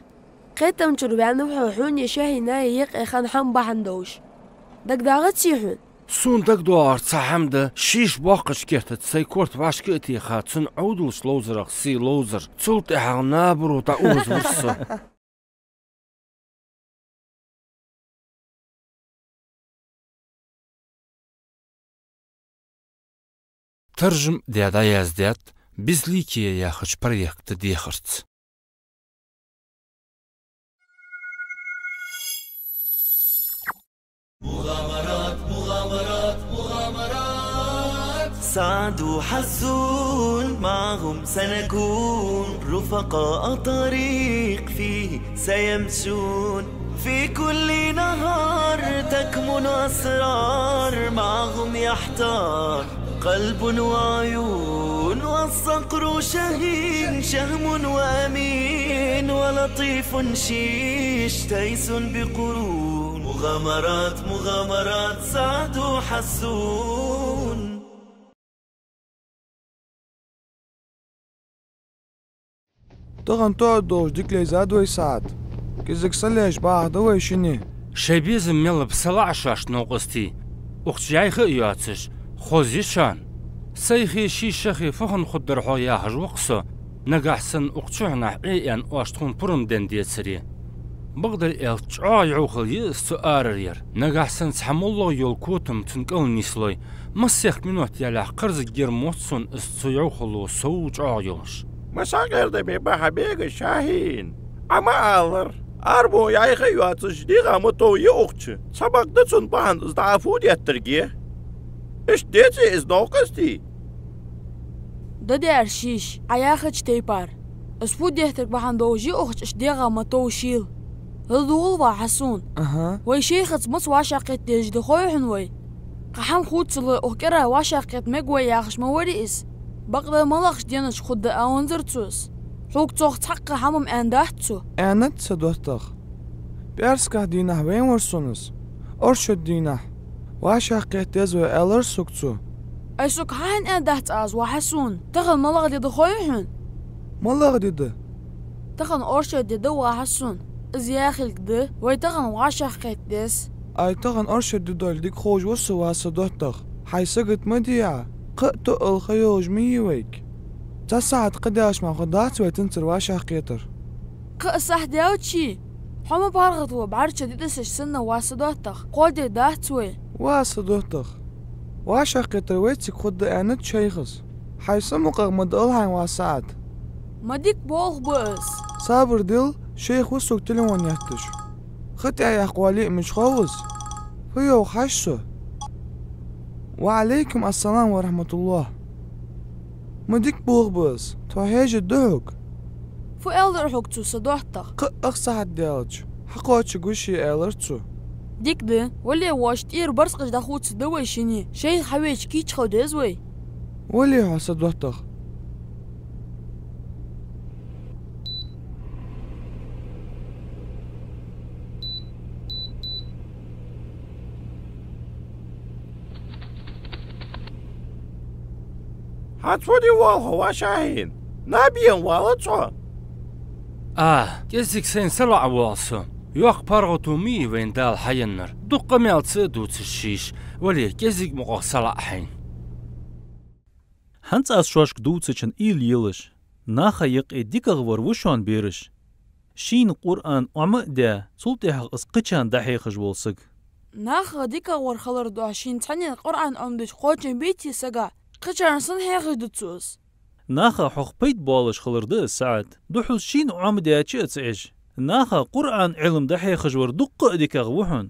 Кхетам чура ваьннав хьо хьонеи Шахьинеи юкъе хинна хӀама бахьан долаш. ДагадоагӀаций хьона? Сона дагадоагӀар цхьа хӀама да: шийша боаккхача кертаца сай корта вӀашка а теха, цунна Ӏовдалча ловзарах сий ловзар. Цул тӀехьагӀа набаро дӀаозавир со. Таржам даь дӀаяздаьд «Безликие» яхача проекта дехарца. سعد وحسون معهم سنكون رفقاء طريق فيه سيمشون. في كل نهار تكمن أسرار معهم يحتار قلب وعيون. والصقر شهين شهم وأمين ولطيف شيش تيس بقرون. مغامرات مغامرات سعد وحسون. Тахан тоъал долаш дика лайзад вай, СаӀад. КӀезига салеш бахьа да вай шинне. Шоай безам мел ба салаӀа шоашта, новкъостий. Укх чу яьха а йоацаш, хоза я шоана. Сайхи ший шахи фу хинна хургдар хьо яхаш ва-кх со. Нагахь санна укх чухьнахьа Ӏе аьнна оаш тхона пурам денна децаре. Бакъдар аьлча, чӀоагӀа йӀовхал я из цу арара яр. Нагахь санна цхьа моллагӀа йола котам цун кӀал нийслой, массехк минот ялалехь кхарзаргьяр моццо из цу йӀовхало сов чӀоагӀа йолаш. Ма сакъердаме ба хьа бега, Шахьин. Ӏа ма аллара, ара мо яьха а йоацаш, дегӀа мотов я укх чу. Цхьабакъда цун бахьан из дӀа а фу деттаргья? Иштта деций из, новкъостий? Да дера шийша, Ӏа яхача тайпара. Из фу деттарг бахьан долаш я укх чу иштта дегӀа мотов шийла. ЛадувгӀал, ва Хьасон. Аха. Вай шайхаца маца вӀашагӀкхетта дезаш да хой хьона вай? Кхы хӀама хувцалой, укх кӀира вӀашагӀкхетта мег вай яхаш ма варий из. Бакъда малагӀча денашка хургда аьннадар цо из. Хьога цох цхьаккха хӀама-м аьннадац цо. Аьннад, са доттагӀа. ПӀаьраскахь дийнахьа вайна вар сона из. Оршот дийнахьа вӀашагӀкхетта деза вай, аьлар сога цо. Ай, сога хьахьа аьннадац из, ва Хьасон? Тахан малагӀа ди да хой хьона? МалагӀа ди да? Тахан оршот ди да, ва Хьасон. Из яхилга да, вай тахан вӀашагӀкхетта деза. Ай, тахан оршот ди долга дика ховш ва со, ва са доттагӀа. Хьай сагот ма де Ӏа, кхы а тоъал ха йолаш ма йий вайга. Цхьа сахьат кхы даьлча мара хургдац вай цунцара вӀашагӀкхетар. Кхы а сахьат даьлча? Хьо ма паргӀатву, бӀарчча дитасаш санна, ва са доттагӀа. Кхоадергдац вай. Ва са доттагӀа, вӀашагӀкхетар вайцига хургда аьннад шайхас. Хьай самукъагӀа ма дал хьайна, ва СаӀад. Ма дика болх ба из. Сабар дилла, шайх ва сога телефон етташ. Ха тӀехьа яккха вале а мича хов из? Фу йоах хьажа со. Ва Ӏалайкум ассалам ва рахьматуллахӀ. Ма дика болх ба из, тхо хьежаргда хьога. Фу аьлар хьога цо, са доттагӀа? Кхы а ах сахьат даьлча. Хьакхоачаргва ше, аьлар цо. Дика да, вале, вож тӀера барзкъаш дӀахувцаргда вай шинне, шайх хьавеча кийча хила деза вай. Вале хьо, са доттагӀа. Хьа цу де воал хьо, ва Шахьин? Наб ена воаллац хьо? А, кӀезига сайна салаӀа воал со. Йоккха паргӀато ма йий вайна Дала хьаеннар. Дукха къамаьл ца а дувцаш шийша, вале, кӀезига мукъагӀа салаӀа хьайна. ХӀанз аз шоашка дувцачун уйла елаш, наха юкъе дикагӀвар ва шоана, бераш. Шийна Къуръан Ӏома а даь, цул тӀехьагӀа из кхычарна дӀахьехаш вола саг. Наха дикагӀвар хилар духьа шийна цхьаннена Къуръан Ӏомадича кхоачам беций сага, кхычарна санна хьехаш да цо из. Наха хьох пайда боалаш хилар да из, СаӀад. Духхьал шийна Ӏомадаьча а ца Ӏеш, наха Къуръан Ӏилма дӀахьехаш вар дуккха а дикагӀа ва хьона.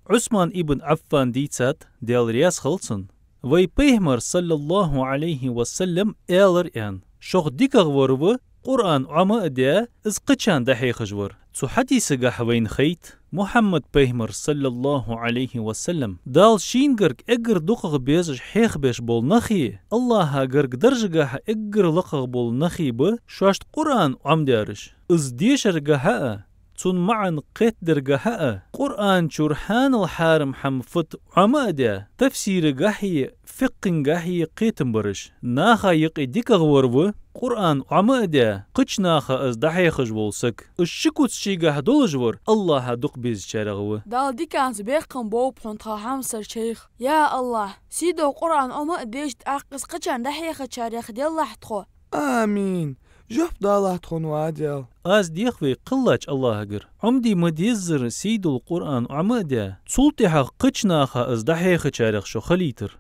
Ӏусман ибн Ӏаффана дийцад, Даьла раьза хилва цунна, вай Пайхамара, саллаллахӀу Ӏалайхи ва саллам, аьлар аьнна: «Шох дикагӀвар ва Къуръан Ӏома а даь, из кхычарна дӀахьехаш вар». Цу хьадисагахьа вайна хайт, Мухьаммад Пайхамар, саллаллахӀу Ӏалайхи ва саллам, Дала шийна гарга эггара дукхагӀа безаш хьехабеш бола нахи, АллахӀа гарга даржагахьа эггара лакхагӀа бола нахи ба шоашта Къуръан Ӏомадаьраш. Из дешаргахьа а, цун маӀан кхетадаргахьа а, Къуръан чура хьанал хьарам хӀама фуд Ӏома а даь, тафсирагахьеи, фикъхӀагахьеи кхетам бараш. Наха юкъе дикагӀвар ва Къуръан Ӏома а даь, кхыча наха из дӀахьехаш вола саг. Из ши куц шийгахьа долаш вар АллахӀа дукха безачарех ва. Дала диканца бехкам болба хьона тха хьамсара шайх. Я АллахӀ, сийдола Къуръан Ӏома а деш, тӀаккха из кхычарна дӀахьехачарех делахь тхо. Амин. Жоп далахь тхона, ва Даьла. Аз дех вай кхеллача АллахӀагара. Ӏомаде ма деззара сийдола Къуръан Ӏома а даь, цул тӀехьагӀа кхыча наха из дӀахьехачарех шо хилийтар.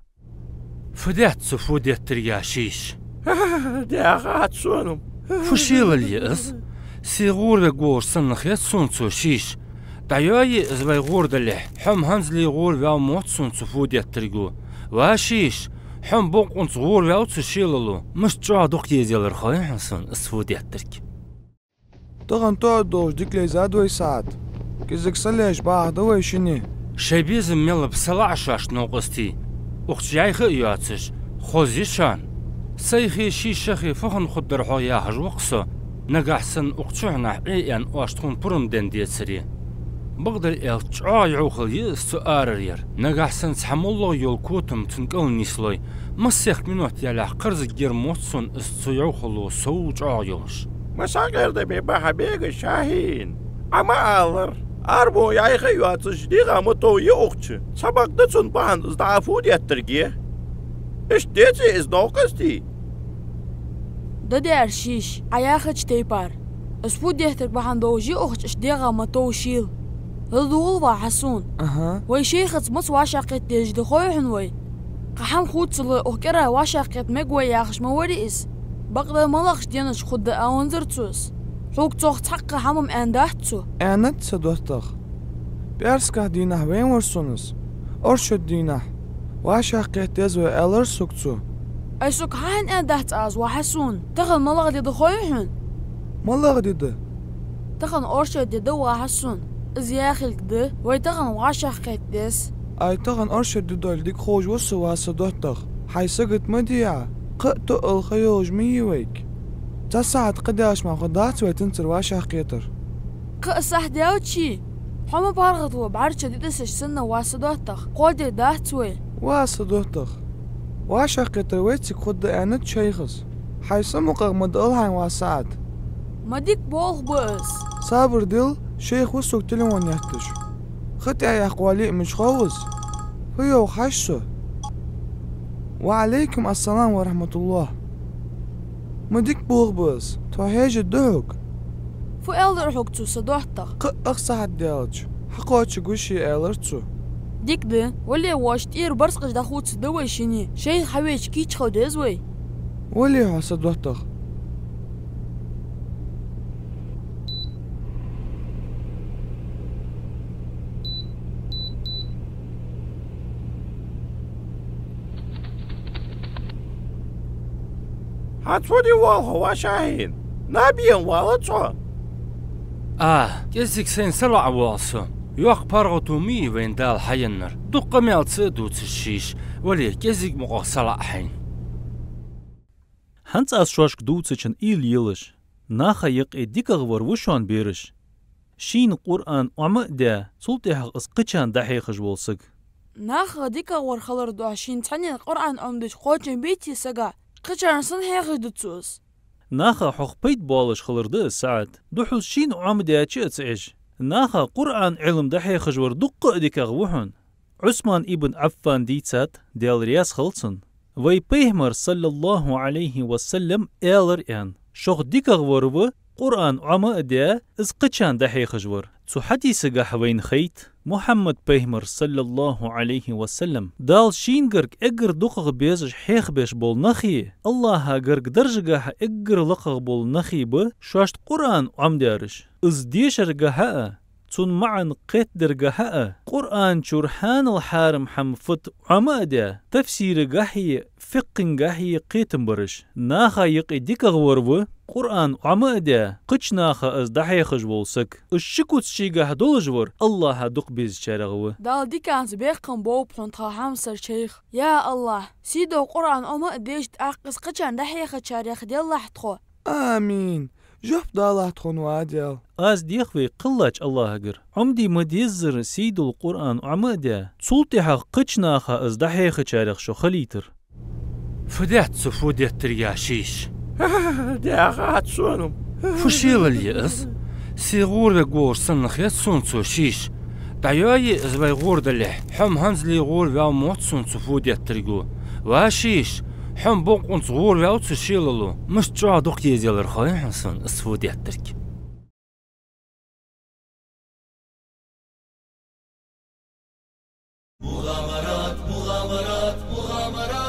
Фу даьд цу фу деттарга шийша? Даьхад сона. Фу шелал я из? Се гӀоравергволаш санна хет сона цо, шийша. ДӀайоае из вай гӀорадалехь, хьо-м хӀанзале гӀораваьв моц сона цу фу деттарго. Ва шийша, хьо-м бокъонца гӀораваьв цу шелало. Мишта чӀоагӀа дукха езаялар хой хьона сона из фу деттарг. Тахан тоъал долаш дика лайзад вай, СаӀад. КӀезига са лаьш бахьа да вай шинне. Шоай безам мел ба салаӀа шоашта, новкъостий. Укх чу яьха а йоацаш, хоза я шоана. Сайхи шийшахи фу хинна хургдар хьогӀ яхаш ва-кх со, нагахьа санна укх чухьнахьа Ӏе аьнна оаш тхона пурам денна децаре. Бакъдар аьлча, чӀоагӀа йӀовхал я из цу арара яр. Нагахьа санна цхьа моллагӀа йола котам цун кӀал нийслой, массехк минот ялалехь кхарзаргьяр моц сона из цу йӀовхало сов чӀоагӀа йолаш. Ма сакъердаме ба хьа бега, Шахьин. Ӏа ма аллара, арабола яьха а йоацаш, дегӀа ма тов я укх чу. Цхьабакъда цун бахьан из дӀа фу деттарге. Иштта деций из, новкъостий? Да, дера шийша, Ӏа яхача тайпара. Из фу деттарг бахьан долаш я укх чу иштта дегӀа ма тов шийла. ЛадувгӀал, ва Хьасун. Аха. Вай шайхаца маца вӀашагӀкхета дезаш да хой хьона вай? Кхы хӀама хувцалой, укх кӀира вӀашагӀкхета мег вай яхаш ма варий из. Бакъда малагӀча деношка хургда аьннзар цо из. Хьога цох цхьаккха хӀама-м аьннадац цо. Аьннад, са доттагӀа. ПӀаьраскахьа дийнахьа вайна вар сона из. Оршот дийнахьа вӀашагӀкхета деза вай, аьлар сога цо. Ай, сога хьахьа аьннадац из, ва Хьасун? Тахан малагӀа ди да хой хьона? МалагӀа ди да? Тахан оршот ди да, ва Хьасун. Из яхилга да, вай тахан вӀашагӀкхета деза. Ай, тахан оршот ди долга дика ховш ва со, ва са доттагӀа. Хьай сагот ма де Ӏа, кхы а тоъал ха йолаш ма йий вайга. Цхьа сахьат кхы даьлча мара хургдац вай цунцара вӀашагӀкхетар. Кхы а сахьат даьлчий? Хьо ма паргӀатвала, бӀарчча дитасаш санна, ва са доттагӀа, кхоадергдац вай. Ва са доттагӀа, вӀашагӀкхетар вайцига хургда аьннад шайхас. Хьай са мукъагӀа ма дӀаала хьайна, ва СаӀад. Ма дика болх ба из. Сабар дилла, шайх ва сога телефон етташ. Ха тӀехьа яккха вале а мича хов из. Фу йоах хьажа со. Ва Ӏалайкум ассалам ва рахьматуллахӀ. Ма дика болх ба из. Тхо хьежаргда хьога. Фу аьлар хьога цо, са доттагӀа? Кхы а ах сахьат даьлча, хьакхоачаргва ше, аьлар цо. Дика да, вале, вож тӀера барзкъаш дӀахувцаргда вай шинне, шайх хьавеча кийча хила деза вай. Вале хьо, са доттагӀа. Хьа цу де воал хьо, ва Шахьин? Наб ена воаллац хьо? А, кӀеззига сайна салаӀа воагӀа со. Йоккха паргӀато ма йий вайна Дала хьаеннар. Дукха къамаьл ца а дувцаш шийша, вале, кӀеззига мукъагӀа салаӀа хьайна. ХӀанз аз шоашка дувцачун уйла елаш, наха юкъе дикагӀвар ва шоана, бераш. Шийна Къуръан Ӏома а даь, цул тӀехьагӀа из кхычарна дӀахьехаш вола саг. Наха дикагӀвар хилар духьа шийна цхьаннена Къуръан Ӏомадича кхоачам бий-те сага, кхычарна санна хьехаш да цо из. Наха хьох пайда боалаш хилар да из, СаӀад. Духхьал шийна Ӏомадаьча а ца Ӏеш, наха Къуръан Ӏилма дӀахьехаш вар дуккха а дикагӀа ва хьона. Ӏусман ибн Ӏаффана дийцад, Даьла раьза хилва цунна, вай Пайхамара, саллаллахӀу Ӏалайхи ва саллам, аьлар, аьнна: «Шох дикагӀвар ва Къуръан Ӏома а даь, из кхычарна дӀахьехаш вар». Цу хьадисагахьа вайна хайт, Мухьаммад Пайхамар, саллаллахӀу Ӏалайхи ва саллам, Дала шийна гарга эггара дукхагӀа безаш хьехабеш бола нахи, АллахӀа гарга даржагахьа эггара лакхагӀа бола нахи ба шоашта Къуръан Ӏомадаьраш. Из дешаргахьа а, цун маӀан кхетадаргахьа а, Къуръан чура хьанал хьарам хӀама фуд Ӏома а даь, тафсирагахьеи, фикъхӀагахьеи кхетам бараш. Наха юкъе дикагӀвар ва Къуръан Ӏома а даь, кхыча наха из дӀахьехаш вола саг. Из ши куц шийгахьа долаш вар АллахӀа дукха безачарех ва. Дала диканца бекхам болба хьона, тха хьамсара шайх. Я АллахӀ, сийдола Къуръан Ӏома а деш, тӀаккха из кхычарна дӀахьехачарех делахь тхо. Амин. Жоп далахь тхона, ва Даьла. Аз дех вай кхеллача АллахӀагара, Ӏомаде ма деззара сийдола Къуръан Ӏома а даь, цул тӀехьагӀа кхыча наха из дӀахьехачарех шо хилийтар. Фу даьд цу фу-деттарга, шийша? Даьха хӀаьта сона. Фу шелал я из? Се гӀоравергволаш санна хет сона цо, шийша. ДӀайоае из вай гӀорадалехь, хьо-м хӀанзале гӀораваьв мотт сона цу фу-деттарго. Ва шийша, хьо-м бокъонца гӀораваьв цу шелало. Мишта чӀоагӀа дукха езаялар хой хьона сона из фу-деттарг. مغامرات، مغامرات، مغامرات.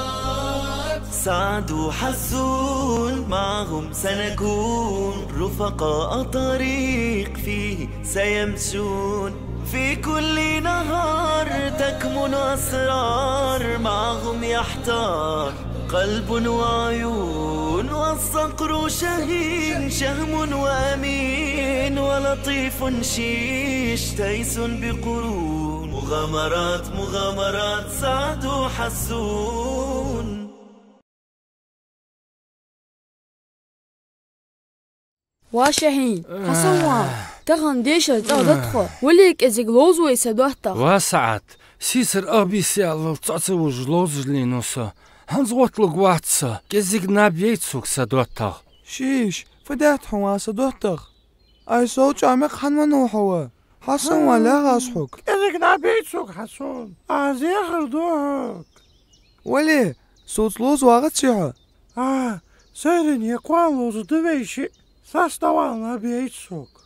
سعد وحسون معهم سنكون، رفقاء طريق فيه سيمشون. في كل نهر تكمن أسرار، معهم يحتار قلب وعيون، والصقر شهين، شهم وأمين، ولطيف شيش، تيس بقرون. مغامرات، مغامرات، سعد وحسون. Ва Шахьин, хьасан ва, тахан дешар цӀагӀа да тхо. Вале, кӀезига ловза вай са доттагӀа. Ва СаӀад, сийсара ах бийса аьлча цӀа ца вужаш ловзаш лийнав со. ХӀанз гӀотталургвац со, кӀезига наб яйта сога, са доттагӀа. Шийша, фу даьд хьона, ва са доттагӀа? Ай, сов чӀоагӀа мекх хӀана венав хьо, ва? Хьасан ва, лаьрхӀа аз хьога. КӀезига наб яйта сога, хьасан. Аз яхар ду хьога. Вале, соца ловза вагӀаций хьо? А, сайран е кхоана ловзаргда вай шиъ. Сас дӀавала наб яйта сога.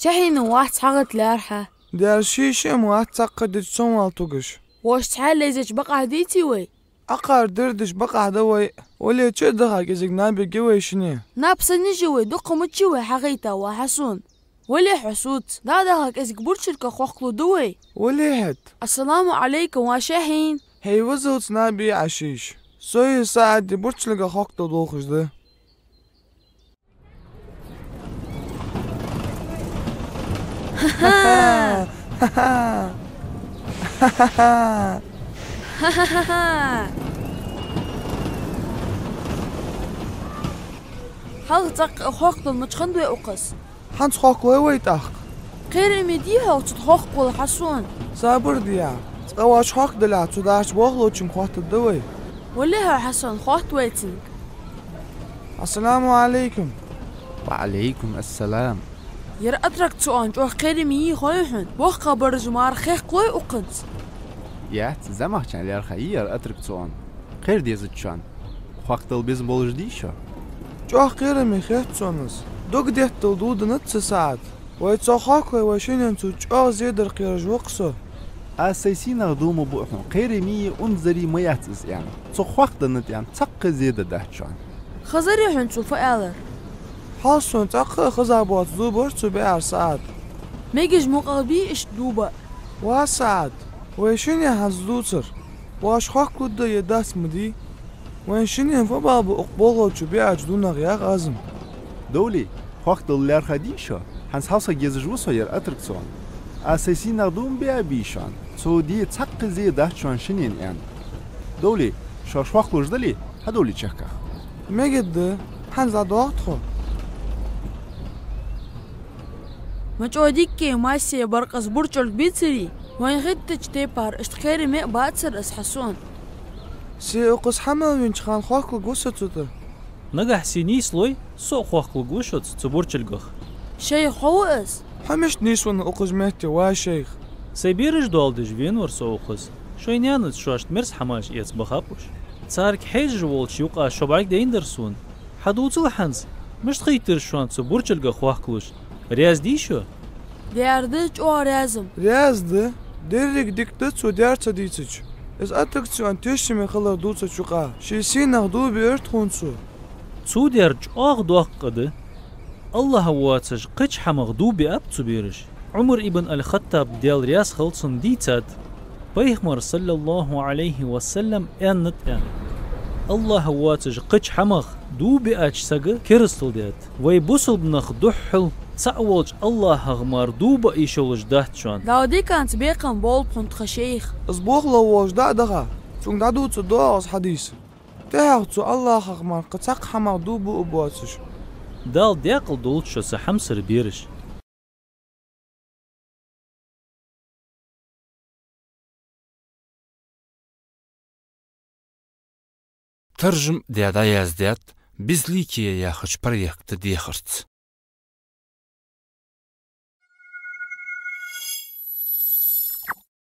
Шахьина вац хьагӀат лаьрхӀа. Дера шийша-м вац цхьаккха дича цунвала тугаш. Воаш цхьаь лайзача бакъахьа дийций вай? Ӏокхаьрдара дича бакъахьа да вай. Вале, чу а даха кӀезига наб ергья вай шинне. Наб санна я вай, дукха мичай вай хьагойташ, ва хьасан. Вале хьо соца, дӀа а даха кӀезига бурчилга хоккхалургда вай. Вале хӀаьта. Ассаламу Ӏалайкум, ва Шахьин. ХӀай, вазалца наб яй Ӏа, шийша. Сои СаӀади бурчилга хоккхадала долхаш да. Ха-ха! Ха-ха-ха! Хьалха цӀаккха хоккхадала мича хиннад вай укхаза? ХӀанз хоккхалой вай тӀаккха. Кхераме дий хьогӀ цу тӀа хоккхавала, хьасан? Сабар де Ӏа. Цкъа воаш хоккхаделахь, цу дахьарча болхлочунга хоаттаргда вай. Вале хьо, хьасан, хоатта вай цунга. Ассаламу Ӏалайкум. Ва Ӏалайкум ассалам. Ер аттракцион чӀоагӀа кхераме йий хой хьона? ВоккхагӀбараш мара хехкалой укхаза? Яц, зӀамагӀчарна лаьрхӀа я ер аттракцион. Кхера дезац шоана. Хоккхадала безам болаш дий шо? ЧӀоагӀа кхераме хет сона из. Дог деттал дӀаденнад са, СаӀад. Вай цох хоккхалой, вай шиннена цо чӀоагӀа зе дар кхераш ва-кх со. Аз сай сийнах дув ма буъ хьона, кхераме йий, унзара йий ма яц из аьнна. Цох хоккхаденнад аьнна цхьаккха зе дергдац шоана. Хезарий хьона цо фу аьлар? Хьал сона цӀаккха а хеза боаца дув бар цо баьр, СаӀад. Мегаш мукъагӀа бий иштта дув баа? Ва СаӀад, вай шинне хӀанз дувцар, воаш хоккхалургда е дац ма дий. Вайна шиннена фу бала ба укх болхлочо баьча дувнах, яхаш аз-м. Довлий, хоккхадала лаьрхӀа дий шо? ХӀанз хьалсага езаш ва со ер аттракцион. Аз сай сийнах дув ма биа бий шоана, цу де цхьаккха зе дац шоана шиннена аьнна. Довлий, шоаш хьокхалуш далий, хьадовлий чехка. Мегаргда, хӀанз дӀадоагӀа тхо. Ма чӀоагӀа дикка массе баркъас бурчалг бийцарий, вайна хеттача тайпара иштта кхераме а бацар аз хьасона. Се укхаза хьа мел венача хана хьокхалургва со цу тӀа. Нагахь се нийслой, со а хьокхалургва шуца цу бурчалгах. Шайх, хьо ва из? Хьо мишта нийсвеннав укхаза метте, ва шайх? Сай бераш доаладеш венавар со укхаза. Шоай наьнаца шоашта мерза хӀамаш эца бахаб уж. Царга хьежаш волча юкъа шо бӀаргадайнадар сона. Хьадувцал хӀанз, мишта хийтар шоана цу бурчалгах хьокхалуш? Раьза дий шо? Дера да, чӀоагӀа раьза ма. Раьза да. Деррига дика да цо дер ца дийцача. Из аттракцион тешаме хилар дувцача юкъа ший сийнах дув биар тхона цо. Цо дер чӀоагӀа доккха да. АллахӀ воацаш кхыча хӀамах дув биаб цу бераша. Ӏумар ибн аль-Хаттаб, Даьла раьза хилва цунна, дийцад, Пайхамара, саллаллахӀу Ӏалайхи ва саллам, аьннад аьнна: АллахӀ воацаш кхыча хӀамах дув биача сага керастал даьд. Вай бусалба нах духхьал цаӀ волча АллахӀах мара дув баа йиш йолаш дац шоана. Дала диканца бекхам болба хьона, тха шайх. Из бохалла волаш дӀа а даха, цунга дӀадувцаргдоах аз хьадис. ТӀехьагӀа цу АллахӀах мара кхы цхьаккха хӀамах дув буа боацаш. Дала даькъала долда шо, са хьамсара бераш. Таржам даь дӀаяздаьд «Безликие» яхача проекта дехарца.